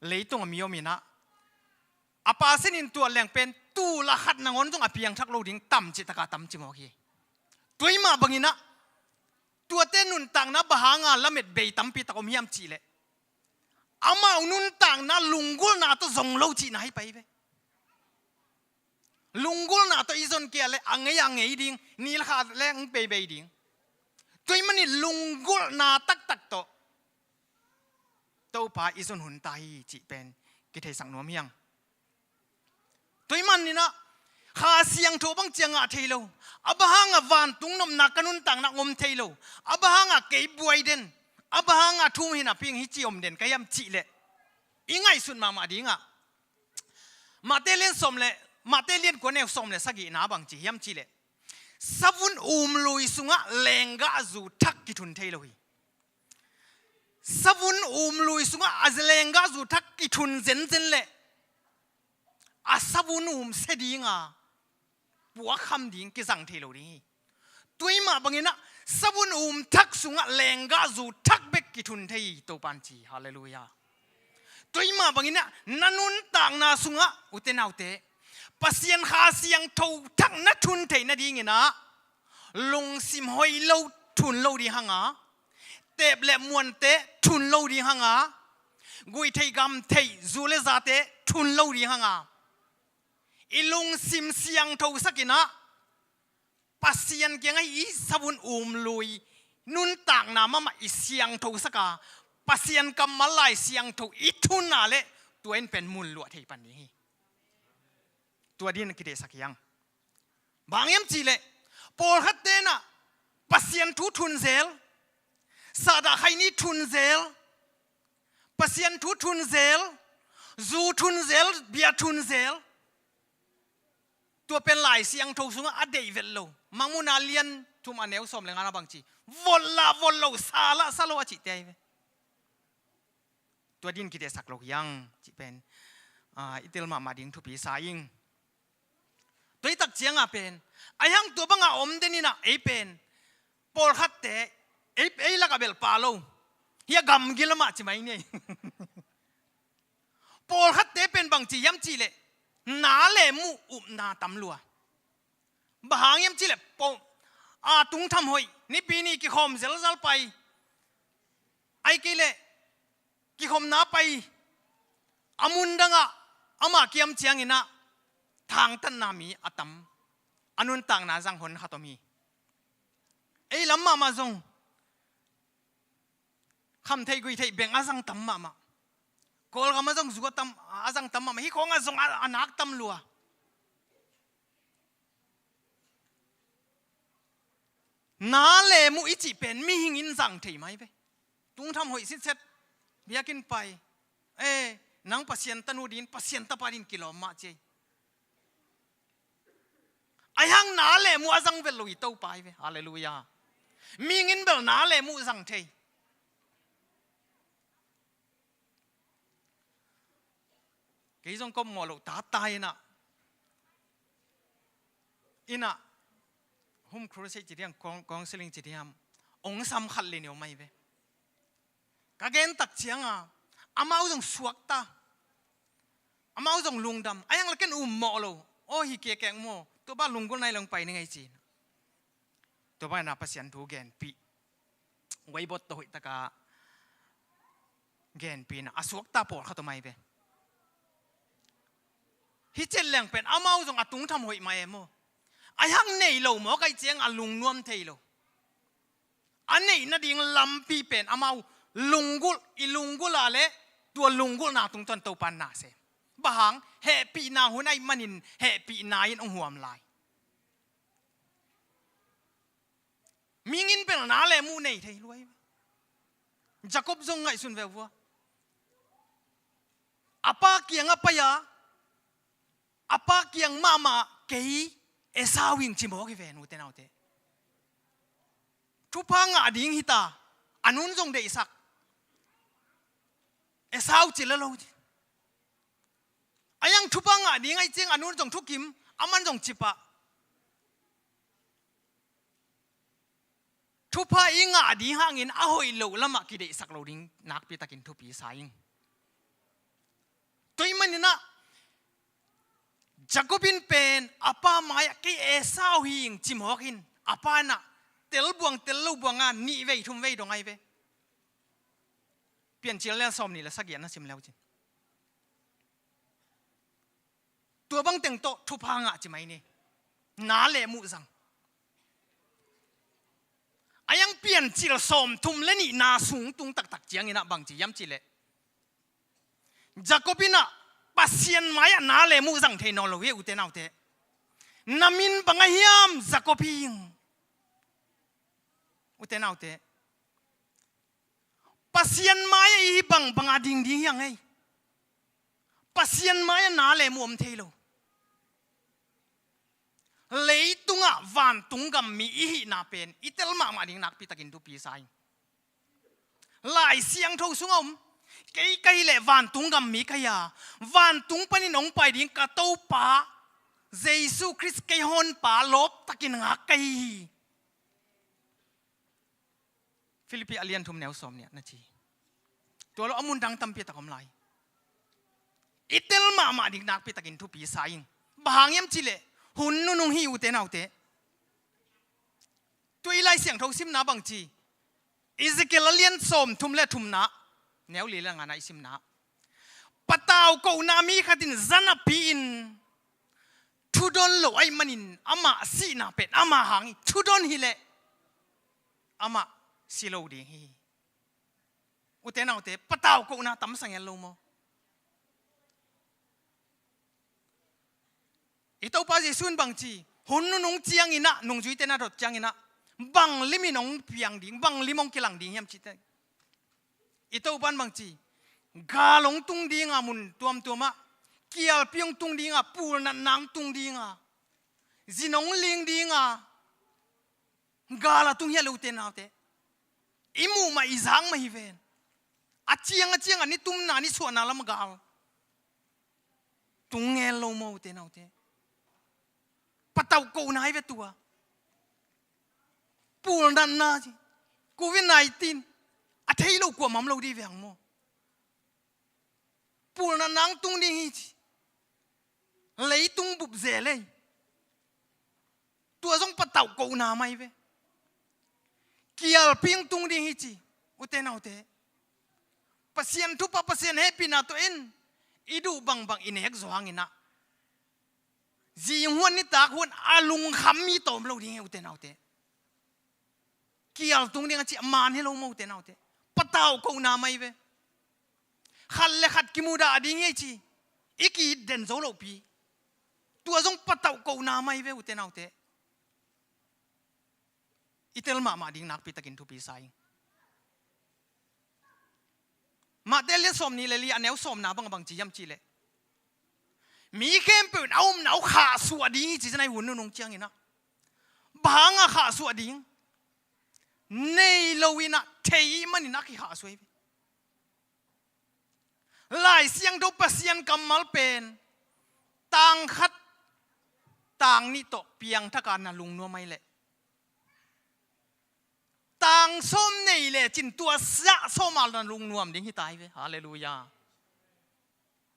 leitung a mi ominah, a pasin in tuat leng pen tul a khat nangawn zong a piangthak lo ding tam cihtaka tam ci mawk hi. Tua ih mah banginah tuate nuntakna bang hanga lamet bei tampi tak om hiam cihleh, amau nuntakna lunggulhna tawh zong lo cihna hi pai ve. Lunggulhna tawh i zon kei a le a ngei a ngei ding, nilkha le hong beibei ding. Tua ih manin lunggulhna taktak tawh Topa i zon hun ta hi cih pen kitheisak nuam hiang. Tua ih maninah Kha Siangtho bang ciang ngah thei lo. A bang hanga vantung nopna ka nuntakna om thei lo. A bang hanga kei buai den, a bang hanga thu um hi napi-in hih ci om den ka hiam cihleh, i ngaihsut mahmah dingah Mate lian sawm le, Mate lian kua neu sawm le sagihna bang ci hiam cihleh, savun um lui sungah lenggahzu thak kithun thei lo hi. Savun um lui sungah a lenggahzu thak kithun zenzen leh a savun um sia dinga puakham ding kizang thei lo ding hi. Tua ih mah banginah savun um thak sungah lenggahzu thak bek kithun thei hi, Topan ci. Halleluiah. Tua ih mah banginah na nuntakna sungah, ute naute, Pasian Kha Siangtho thak na thun theih nadinginah lungsim hoih lo thun lo ding hanga, teep le muante thun lo ding hanga, guihtheih gamtheih zu le zate thun lo ding hanga, i lungsim siangtho sakinah Pasian kiangah i savun um lui nuntakna mahmah i siangtho saka, Pasian kammal Lai Siangtho i thunna le tua in pen mun luah thei pan ding hi. Tua din kideihsak hiang. Bang hiam cihleh, pawlkhat tenah Pasian thu thun zel, Sahdah khaini thun zel, Pasian thu thun zel, zu thun zel, bia thun zel. Tua pen Lai Siangtho sungah a deih vet lo. Mangmuhna lian thum a neu sawm le ngana bang ci, vot lah vot lo, sa lah sa lo a cihte ahi ve. Tua din kideihsak lo hiang cih pen, ah, i tel mahmah ding thupi sa ing. Tua i tak cianga pen, ahi hang tua banga om deninah ei pen pawlkhatte, ei, ei lakah belh pa lo, hia gamgi lamah ci mai ni. Pawlkhatte pen bang ci hiam cihleh, na le muh upna tam lua. Bang hang hiam cihleh, pawh a tungtham hoih, nipi ni kikhawm zelzal pai, ahih kei leh kikhopna pai, a mun dangah ama kiam cianginah thangtatna mi a tam, a nuntakna zang hon khat om hi. Ei lam mahmah zong khamtheih guihtheih beng a zang tam mahmah. Kawlgam a zong zu a tam, a zang tam mahmah. Hih khawngah zong a, a nak tam lua. Na le muh i cih pen mihing in zang thei mai ve. Tungtham hoih sitset, biakinn pai. Eh, nang Pasian tanu din, Pasian tapa din kilawm mah ci ei. Ahi hang na le muh a zang vet lo i Topa hi ve. Halleluiah. Mihing in bel na le muh zang thei. Kei zong kop ngawh loh tata inah, inah, home crusade ci diam, coun-, counseling ci diam, ong sam khat le ni om ahi ve. Ka gen tak cianga, amau zong suakta. Amau zong lungdam. A hiang la ken um mawh lo. Aw hi kekek maw. Tua bang lunggulh nai lo ong pai ni ngei ci. Tua bang na Pasian thu genpih. Waibot tawh hoih taka genpih na. A suakta pawlkhat om ai ve. Hih ciat leng pen amau zong a tungtham hoih mah e maw. A hiang nei lo maw kai ciang a lungnuam thei lo. A neih nading lampi pen amau lunggulh, i lunggulh a le tua lunggulhna tungtawn Topa na sem. Bang hang hehpihna hun ahih manin hehpihna in hong huam lai. Mihing in bel na le muh nei thei luai. Jacob zong ngaihsun ve vua. A pa kiang a pai a, a pa kiang mahmah kei Esau hing ci mawk hi ve nute naute. Thupha ngah ding hita, a nun zong deihsak. Esau ci le lo ci. A hiang thupha ngah ding ahih ciang a nun zong thukim, aman zong cipah. Thupha i ngah ding hangin a hoih loh lamah kideihsak lo ding nakpitakin thupi sa ing. Tua ahih manin ah Jacob in pen a pa mai-ah kei Esau hi ing ci mawk in a pa in ah tel buang tel lo buang a nih vei thum vei dong ai ve. Piancil lian sawm nih le sagih na sim leu cin. Tua bang teng tawh thupha ngah ci mai ni. Na le muh zang. A hiang Piancil sawm thum le nih na sung tung taktak ciangin ah bang ci hiam cih leh Jacob in ah Pasian mai-ah na le muh zang thei nawn lo hi ute naute. Na min bang a hiam Jacob hi ing. Ute naute. Pasian mai-ah i hi bangbang a ding ding hiang ei. Pasian mai-ah na le muh om thei lo. Leitungah vantung gam mi i hihna pen i tel mahmah ding nakpitakin thupi sa ing. Lai Siangtho sungah om, kei ka hih leh vantung gam mi ka hi a, vantung panin hong pai ding ka Topa Jesu Khrist kei honpa lawptakin ngak ka hi hi. Philippi a lian thum neu sawm nih na ci. Tua lo a mun dang tampi tak om lai. I tel mahmah ding nakpitakin thupi sa ing. Bang hang hiam cih leh hun nunung hi ute naute. Tua i Lai Siangtho simna bang ci. Ezekiel a lian sawm thum le thumna neu li le ngana i simna. Patau kohna mi khat in zanapi in thudon lo ahih manin amah sihna pen amah hang hi. Thudon hi leh amah si lo ding hi. Ute naute, patau kohna tamsa ngen lo maw? I Topa Jesu in bang ci, hun nunung ciangin ah, nungzuite na dot ciangin ah, bang limin hong piang ding, bang lim hong kilang ding hiam cih teh. I Topa in bang ci, gal hong tung ding a mun tuamtuam ah, kialpi hong tung ding a, pulnatna hong tung ding a, zin hong ling ding a, gal a tung hi a le ute naute. I muh mah i zak mah hi ven. A ciang a ciang a ni tumna ni suahna lam gal tung ngen lo maw ute naute. Patauh kohna hi ve tua. Pulnatna ci. Covid nineteen. A thei lo kuamah om lo dih veng maw. Pulnatna hong tung ding hi ci. Leitung bup zel ei. Tua zong patauh kohna mah hi ve. Kialpi hong tung ding hi ci. Ute naute. Pasian thupha, Pasian hehpihna tawh in i duh bangbang i nek zaw hangin ah, zing huan nitak huan a lungkham mi tawm lo ding hi ute naute. Kial tung ding a ci a man hi lo maw ute naute. Patauh kohna mah hi ve. Khat le khat kimudah ding hi ci. I ki-it den zo lopi. Tua zong patauh kohna mah hi ve ute naute. I tel mahmah ding nakpi takin thupi sa ing. Matthai lian sawmnih le li a neu sawmna bang a bang ci hiam cih leh, mi khempeuh in a upna uh khahsuah ding hi ci, tua hun nunung ciangin ah. Bang hang a khahsuah ding? Nei lo in ah, thei manin a kikhahsuah hi ve. Lai Siangtho Pasian kammal pen tang khat tang nih tawh piangthak a na lungnuam ahih leh, Tang sawm nei lecin tua siah sawm a na lungnuam ding hi ta hi ve. Halleluiah.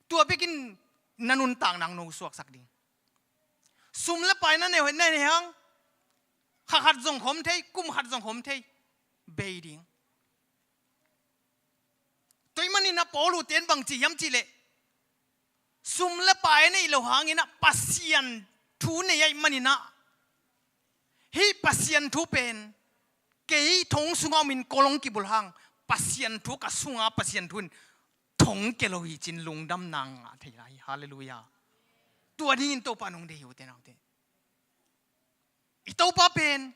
Tua bekin na nuntakna hong nosuaksak ding. Sum le pai na nei, na nei hang, kha khat zong khom thei, kum khat zong khom thei, bei ding. Tua ahih manin a Paul uh ten bang ci hiam cih leh, sum le pai a neih loh hangin a Pasian thu nei ahih manin a, hih Pasian thu pen kei thong sunga omin kol hong kibulh hang, Pasian thu ka sunga Pasian thu in thong kia lo hi ci-in lungdamna ngah thei lai hi. Halleluiah. Tua dingin Topa in hong deih hi, u te nau te. I Topa pen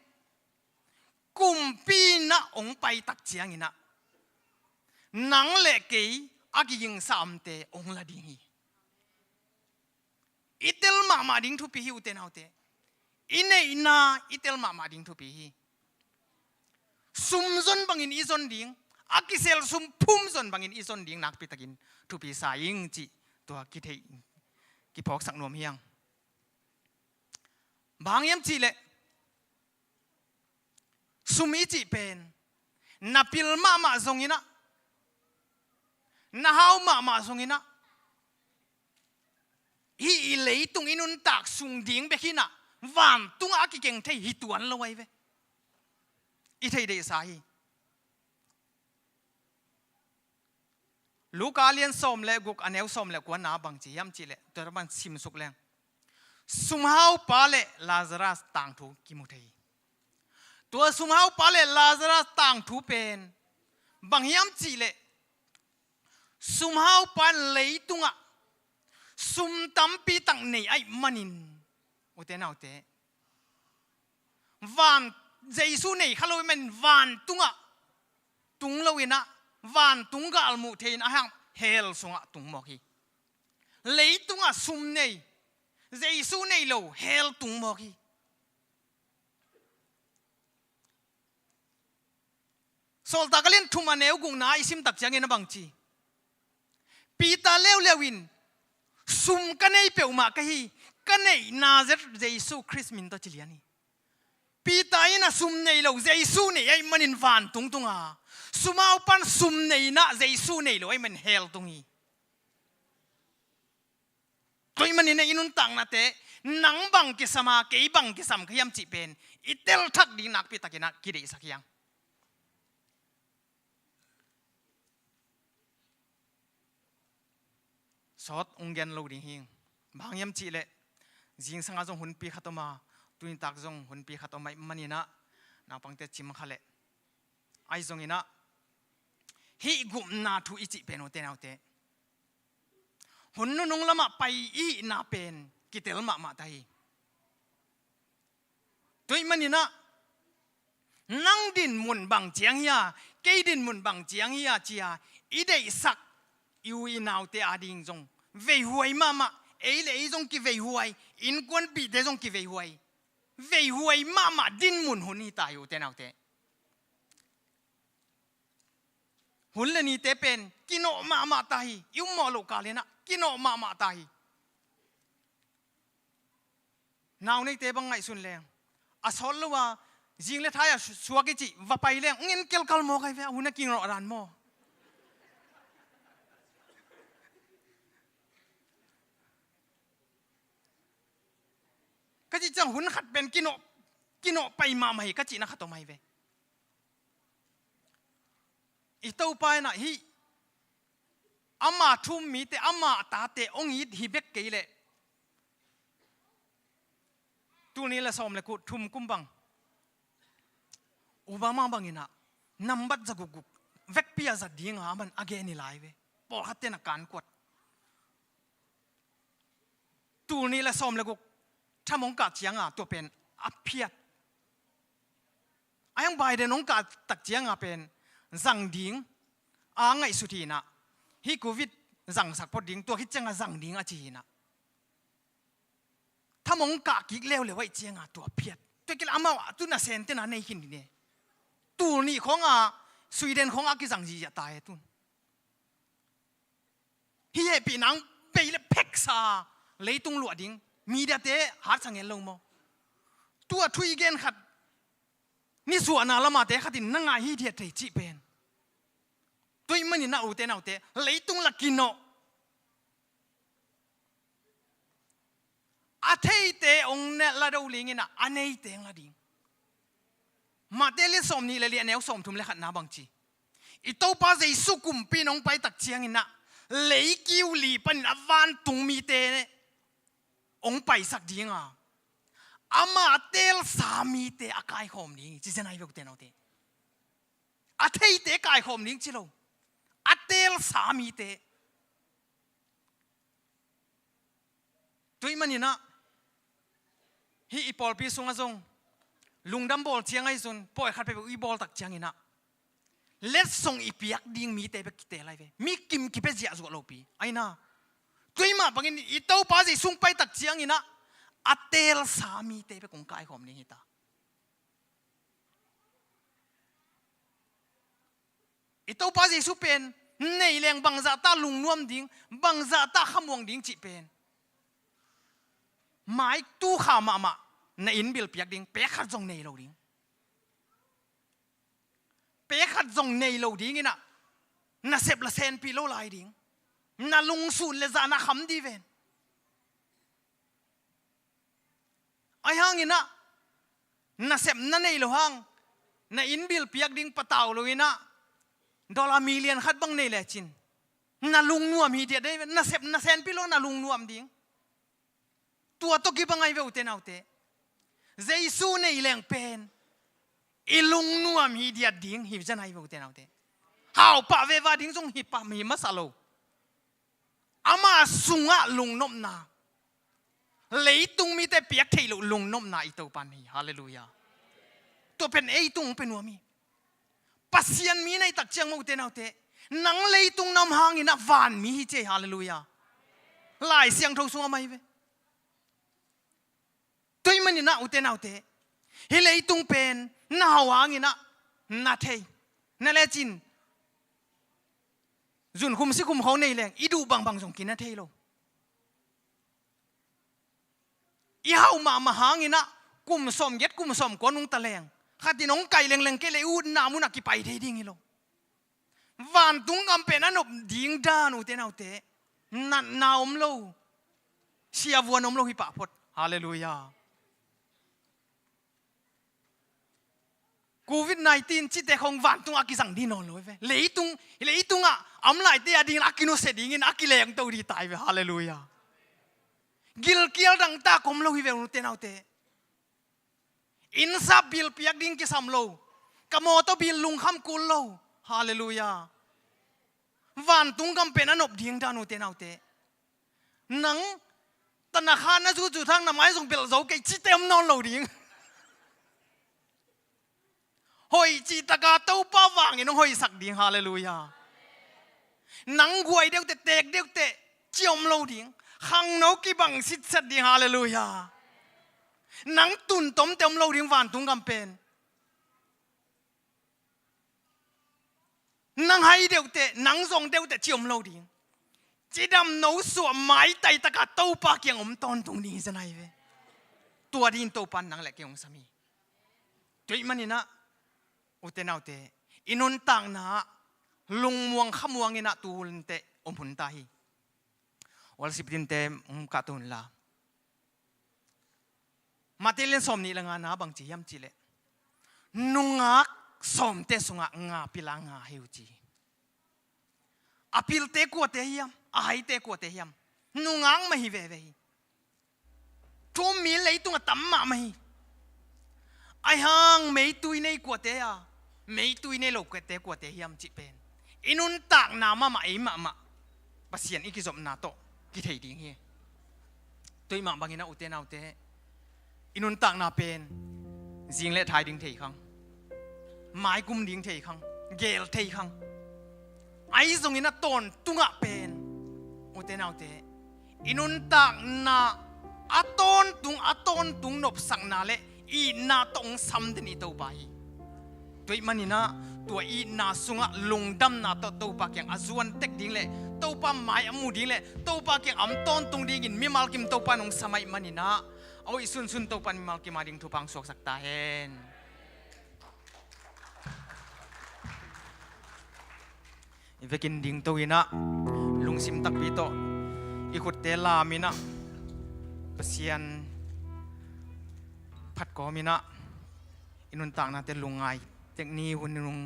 kumpi in a hong pai tak ciangin a, nang le kei a kigingsa omte hong la ding hi. I tel mahmah ding thupi hi, u te nau te. I neihna i tel mahmah ding thupi hi. Sum zon bangin i zon ding, a kisel sum phum zon bangin i zon ding nakpi takin thupi sa ing cih tua kitheih, kiphawksak nuam hi hang. Bang hang hiam cih leh, sum i cih pen na pil mahmah zongin a, na hau mahmah zongin a, hih i leitung i nuntak sung ding bek hi-in a, vantungah a kikeng thei hi tuan lo ahi ve. I theih deihsa hi. Luka a lian sawm le guk, a neu sawm le kuana bang ci hiam cih leh, tua bang simsuk leng, sumhaupa le Lazarus tangthu kimu thei hi. Tua sumhaupa le Lazarus tangthu pen bang hiam cih leh, sumhaupa in leitungah sum tampi tak nei ahih manin, u te nau te, van, Jesu nei kha lo ahih manin vantungah tung lo-in a, vantung gal muh thei-in a hang hell sungah tung mawk hi. Leitungah sum nei, Jesu nei lo hell tung mawk hi. Sawltak a lian thum, a neu gukna i sim tak ciangin a bang ci? Peter leuleu in, sum ka nei peuhmah ka hi, ka neih Nazareth Jesu Khrist min tawh ci lian hi. Peter in a sum nei lo, Jesu nei ahih manin vantung tung a, sumhaupa in sum nei-in a Jesu nei lo ahih manin hell tung hi. Tua ahih manin a i nuntaknate, nang bang kisam a, kei bang kisam ka hiam cih pen i telthak ding nakpi takin a kideihsak hi hang. Sawt hong gen lo ding hi. Bang hang hiam cih leh, zingsang a zong hunpi khat om a, tuni tak zong hunpi khat om ahih manin a, naupangte cim kha leh. Ahi zongin a, hih gupna thu i cih pen, u te nau te, hun nunung lamah pai i hihna pen kitel mahmah ta hi. Tua ahih manin a, nang dinmun bang ciang hi a, kei dinmun bang ciang hi a ci-a i deihsak i u i naute ading zong veihuai mahmah, ei le ei zong kiveihuai, innkuanpihte zong kiveihuai, veihuai mahmah dinmun hun hi ta hi, u te nau te. Hun le nite pen kinawh mahmah ta hi. I ummawh loh kal in a kinawh mahmah ta hi. Nau neite bang ngaihsun leng, a sawt lo a, zing le thai a su-, suak i cih va pai leng hong en kelkal mawk ahi ve, a hun a kinawh dan maw. Ka cih ciang hun khat pen kinawh, kinawh pai mahmah hi ka cihna khat om ahi ve. I Topa in a hih ama thu-um mite, ama tate hong it hi bek kei leh, tul nih le sawm le kuh, thum kum bang, Obama bangin a nambat za gukguk vekpi a zat ding a, aman a gen hi lai ve. Pawlkhatte na kankuat. Tul nih le sawm le guk Trump hong kah ciang a, tua pen a phiat. A hiang Biden hong kah tak ciang a pen zang ding a ngaihsut hi-in a, hih Covid zangsak phot ding, tua khit ciang a zang ding a ci hi-in a. Trump hong kah kik leuleu ahih ciang a tua phiat. Tua kei leh amau a tu nasem tena nei khin ding e. Tul nih khawng a, Sweden khawng a kizang ziahziah ta e tun. Hih hehpihna hong bei leh pheksa, leitung luah ding, mediate hatsa ngel lo maw. Tua thu i gen khat, Nisuahna lamate khatin na ngah hithiat thei cih pen. Tua ahih manin ah ute naute, leitung la kinawh. A theite hong ne la do dingin ah, a neite hong la ding. Mate lian sawmnih le li, a neu sawmthum le khatna bang ci? I Topa Jesu kumpi in hong pai tak ciangin ah, leikiu li panin a vantung mite hong paisak ding a, ama a teelsa mite a kaikhawm ding hi ci zen ahi ve ute naute. A theite kaikhawm ding ci lo. A teelsa mite. Tua ahih manin ah, hih i pawlpi sungah zong lungdam bawl ciang ahi zong, pawi khat peuhpeuh i bawl tak ciangin ah, letsong i piak ding mite bek kiteel ahi ve. Mi kim kipia ziahzuah lopi. Ahi na. Tua ahih mah bangin i Topa Jesu hong pai tak ciangin ah, a teelsa mite bek hong kaikhawm ding hi ta. I Topa Jesu pen, nei leng bangzah ta lungnuam ding, bangzah ta khamuang ding cih pen, mai tu kha mahmah, na inn bill piak ding, pek khat zong nei lo ding. Pek khat zong nei lo dingin ah, nasep la senpih lo lai ding. Na lungsun le zahna kham ding ven. Ahi hangin ah, nasep na nei lo hang, na inn bill piak ding patau lo in ah, dollar million khat bang nei lecin, na lungnuam hithiat ding, nasep na senpih lo na lungnuam ding. Tua tawh kibang ahi ve ute naute. Jesu nei leng pen, i lungnuam hithiat ding hi zen ahi ve ute naute. Hau pah veva ding zong hi pah, hi masa lo. Ama sungah lungnopna, leitung mite piak theih loh lungnopna i Topa nei hi. Halleluiah. Tua pen ei tung hong pia nuam hi. Pasian mi na hih tak ciang maw ute naute, nang leitung na om hangin ah vanmi hi ci hi. Halleluiah. Lai Siangtho sungah om ahi ve. Tua ahih manin ah ute naute, hih leitung pen na hau hangin ah na thei. Na lecin zunkhum sikhum khawng nei leng, i duh bangbang zong kina thei lo. I hau mahmah hangin ah kum sawmgiat kum sawmkua nungta leng, khatin hong kai lengleng kei leh i utna munah kipai thei ding hi lo. Vantung gam pen a nop ding dan ute naute, natna om lo, siavuan om lo hi pah phot. Halleluiah. Covid nineteen cihte khawng vantungah a kizang ding nawn lo hi ve. Leitung, leitungah a om laite a dingin a kinusia dingin a kilengto ding ta hi ve. Halleluiah. Gilkial dangtak om lo hi ve ute naute. Innsap bill piak ding kisam lo. Ka mawtaw bill lungkham kul lo. Halleluiah. Vantung gam pen a nop ding dan ute naute. Nang tanakha na zutzut hang na mai zong belh zo kei cihte om nawn lo ding. Hoih cih taka Topa vangin hong hoihsak ding. Halleluiah. Nang guai deuhteh, teek deuhteh cih om lo ding. Khangno kibang sitset ding. Halleluiah. Nang tuntomte om lo ding vantung gam pen. Nang hai deuhteh, nang zong deuhteh cih om lo ding. Cidamno suah maitai taka Topa kiang om tawntung ding hi zen ahi ve. Tua dingin Topa in nang le kei hong sam hi. Tua ahih manin ah ute naute, i nuntakna ah lungmuang khamuangin ah tu hun teh om hun ta hi. Worship teamte hong kah to un la. Matthai lian sawmnih le ngana bang ci hiam cih leh, nungak sawmte sungah nga pil a nga hi uh ci hi. A pilte kuate hiam, a haite kuate hiam? Nungak mah hi veve hi. Thu-um mi leitung a tam mahmah hi. Ahi hang meitui nei kuate a, meitui nei lo kuate, kuate hiam cih pen i nuntakna mahmah, ei mahmah Pasian i kizopna tawh kithei ding hi. Tua ahih mah bangin ah ute naute, i nuntakna pen zing le thai ding thei khang, mai kum ding thei khang, gel thei khang. Ahi zongin a tawntungah pen ute naute, i nuntakna a tawntung, a tawntung nopsakna le itna tawh hong sam den i Topa hi. Tua ahih manin ah tua itna sungah lungdamna tawh Topa kiang a zuan tek ding le Topa mai a mu ding le Topa kiang a om tawntung dingin mimal kim Topa in hong sam ahih manin ah, a hoih sunsun Topa in mimal kim a ding thupha hong suaksak ta hen. i vekin dingto in ah, lungsim takpi tawh i khutte lam in ah, Pasian phat kawm in ah, i nuntaknate lungngai tek ni. Hun nung.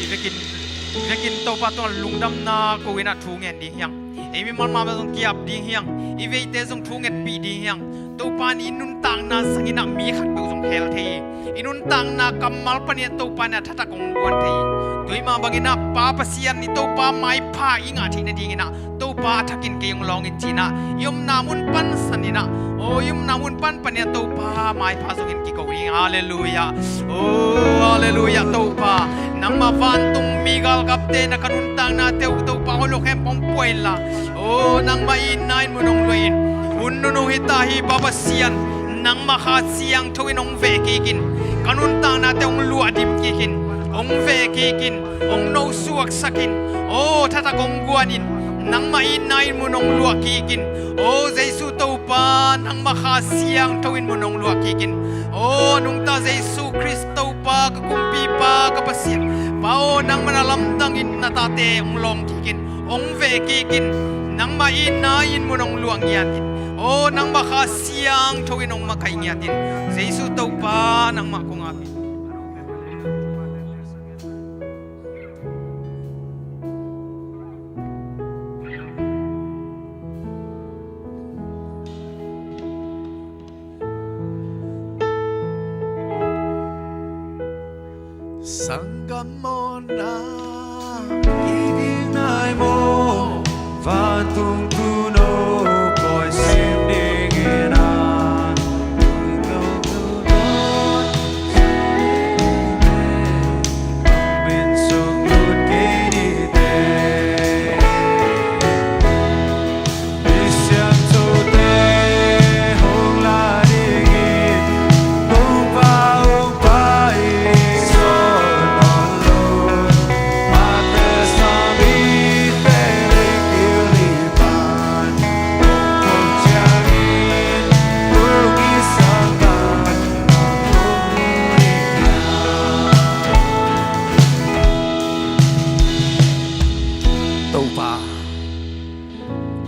Vekin, vekin Topa tungah lungdamna ko in ah thu ngen ding hi hang. Ei mimal mahmah zong ki-ap ding hi hang. I veite zong thu ngetpih ding hi hang. Topa in i nuntakna zangin ah mi khat peuh zong hel thei hi. I nuntakna kammal panin ah Topa in ah thatak hong guan thei hi. Tua mah bangin ah Pa Pasian i Topa maipha i ngah theih nadingin ah Topa a thakin kei hong lawng in ci-in ah, i omna mun pansan in ah, aw, i omna mun panpan in ah Topa maipha zongin kiko ding. Halleluiah. Aw, halleluiah Topa. Nangmah vantungmi galkapte na ka nuntaknate uh Topa hoih lo khempeuh hong pua inla, aw, nangmah itna in mun hong luah in. Hun nunung hi ta hi Pa Pasian. Nangmah Kha Siangtho in hong veh kik in. Ka nuntaknate hong luahdim kik in. Hong veh kik in. Hong nosuaksak in. Aw, thatak hong guan in. Nangmah itna in mun hong luah kik in. Aw Jesu Topa, nangmah Kha Siangtho in mun hong luah kik in. Aw nungta Jesu Khrist Topa, ka Kumpipa, ka Pasian. Pa aw, nangmah na lamdang in na tate hong lawng kik in. Hong veh kik in. Nangmah itna in mun hong luah ngiat in. Aw, nangmah Kha Siangtho in hong makaih ngiatin, Jesu Topa nangmah kong apin. Sanggam mawhna i ding nai maw? Vantung tuuno pawi sim dingin a, tuuno tuuno min sung lut kei dite. Topa,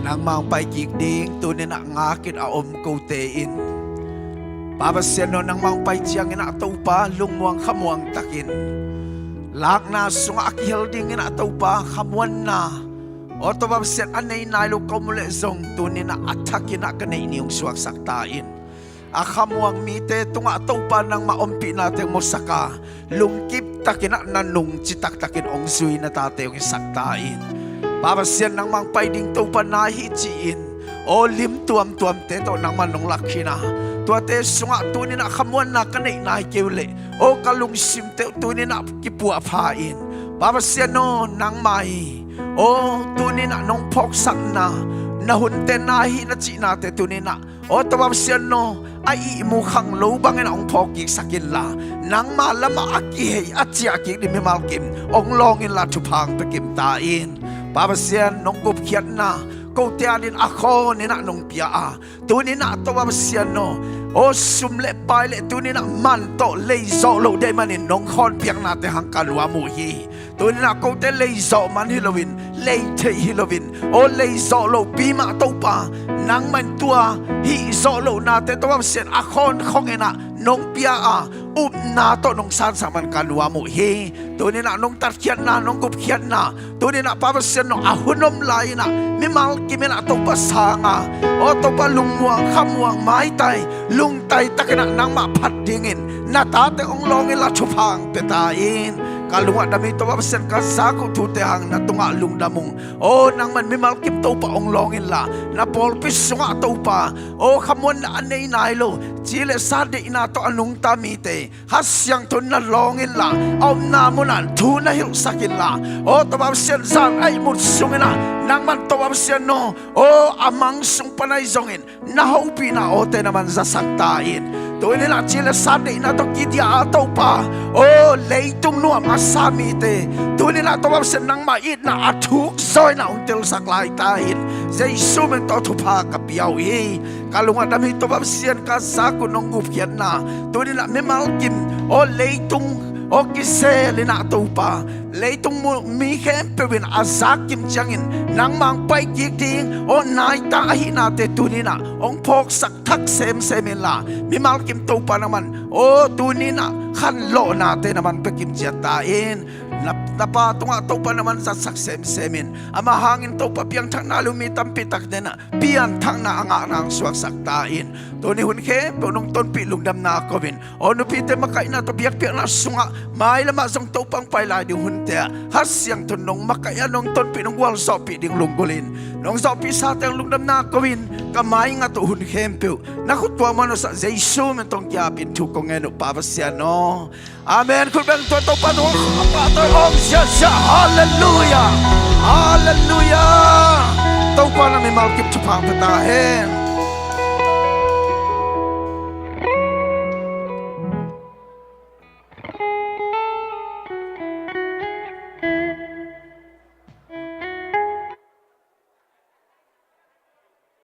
nangmah hong pai kik ding tuni-in ah ngak in a om kote in, Pa Pasian aw, nangmah hong pai ciangin ah Topa, lungmuang khamuang takin lakna sungah a kihel dingin ah Topa, khamuanna, aw Topa Pasian, a nei nai lo ka om uh leh zong tuni-in ah a thakin ah ka neih ni hong suaksak ta in. A khamuang mite tungah Topa, nangmah ompihnate hong musak a, lungkip takin ah na nung citak takin hong zui na tate hong hisak ta in. Pa Pasian, nangmah hong pai ding Topa na hi ci-in, aw lim tuamtuamte tawh nangmah nong lak khin a, tuate sungah tuni-in ah khamuanna ka neih nai kei uh leh, aw ka lungsimte uh tuni-in ah kipuahpha in. Pa Pasian aw, nangmah hi, aw tuni-in ah nong phawksakna, na hunte na hi na cihnate tuni-in ah, aw Topa Pasian aw, a ihmu khang lo bangin ah hong phawk kiksak inla, nangmah lamah a kihei a ciah kik ding mimal kim hong lawng inla thupha hong pia kim ta in. Pa Pasian, nong gupkhiatna kote adingin a khawn in ah nong pia a, tuni-in ah Topa Pasian aw, aw sum le pai le tuni-in ah man tawh leizawh loh deih manin nong khawnpiaknate hang ka nuam uh hi. Tuni-in ah kote leizawh man hi loin, lei theih hi loin, aw leizawh lopi mah Topa, nangmah in tua hih zawh lohnate Topa Pasian a khawn khawng in ah nong pia a, upna tawh nong sansak man ka nuam uh hi. Tuni-in ah nong tatkhiatna, nong gupkhiatna, tuni-in ah Pa Pasian aw, a hun om lai-in ah mimal kim in ah Topa sang a, aw Topa, lungmuang khamuang, maitai lungtai takin ah nangmah phat dingin na tate hong lawng inla thupha hong pia ta in. Ka lung a dam hi Topa Pasian, ka zak uh thute hang na tungah lungdam ung. Aw nangmah in mimal kim Topa hong lawng inla, na pawlpi sungah Topa, aw khamuanna a nei nai lo, ci le sa deihna tawh a nungta mite Kha Siangtho in na lawng inla, a omna munah thu na hilhsak inla, aw Topa Pasian, zan a ihmut sungin ah nangmah in Topa Pasian aw, aw a mang sung pan ahi zongin na hopihna awte na man zasak ta in. Tuni-in ah ci le sa deihna tawh kidia a Topa, aw leitung nuam a sa mite tuni-in ah Topa Pasian, nangmah itna a thuk zaw in ah hong telsak lai ta in. Jesu min tawh thupha ka pia uh hi. Ka lung a dam hi Topa Pasian, ka zak uh nong gupkhiatna tuni-in ah mimal kim, aw leitung, aw kisel in ah Topa, leitung mu mi khempeuh in a zak kim ciangin nangmah hong pai kik ding, aw naita ahihnate tuni-in ah hong phawksak thak semsem inla, mimal kim Topa nangmah in, aw tuni-in ah khanlawhnate na man pia kim ciat ta in. Na, na pa tungah Topa na man zatsak semsem in. Amah hangin Topa piangthakna lo mi tampi takte in ah pianthakna a ngahna hong suaksak ta in. Tuni hun khempeuh nong tonpih lungdamna ko in, aw nupite makaihna tawh biakpiakna sungah mailamah zong Topa hong pai lai ding hunte ah Kha Siangtho in nong makaih a, nong tonpih, nong gualzawhpih ding lunggulh in, nong zawhpihsate hong lungdamna ko in. Ka maingat uh hun khempeuh na khut tua muan uh sa, Jesu min tawh hong ki-apin thu kong ngen uh, Pa Pasian aw. Amen. Khut beng tua Topa tawh, Topa tawh om siasia. Halleluia. Halleluia. Topa na mimal kim thupha hong pia ta hen.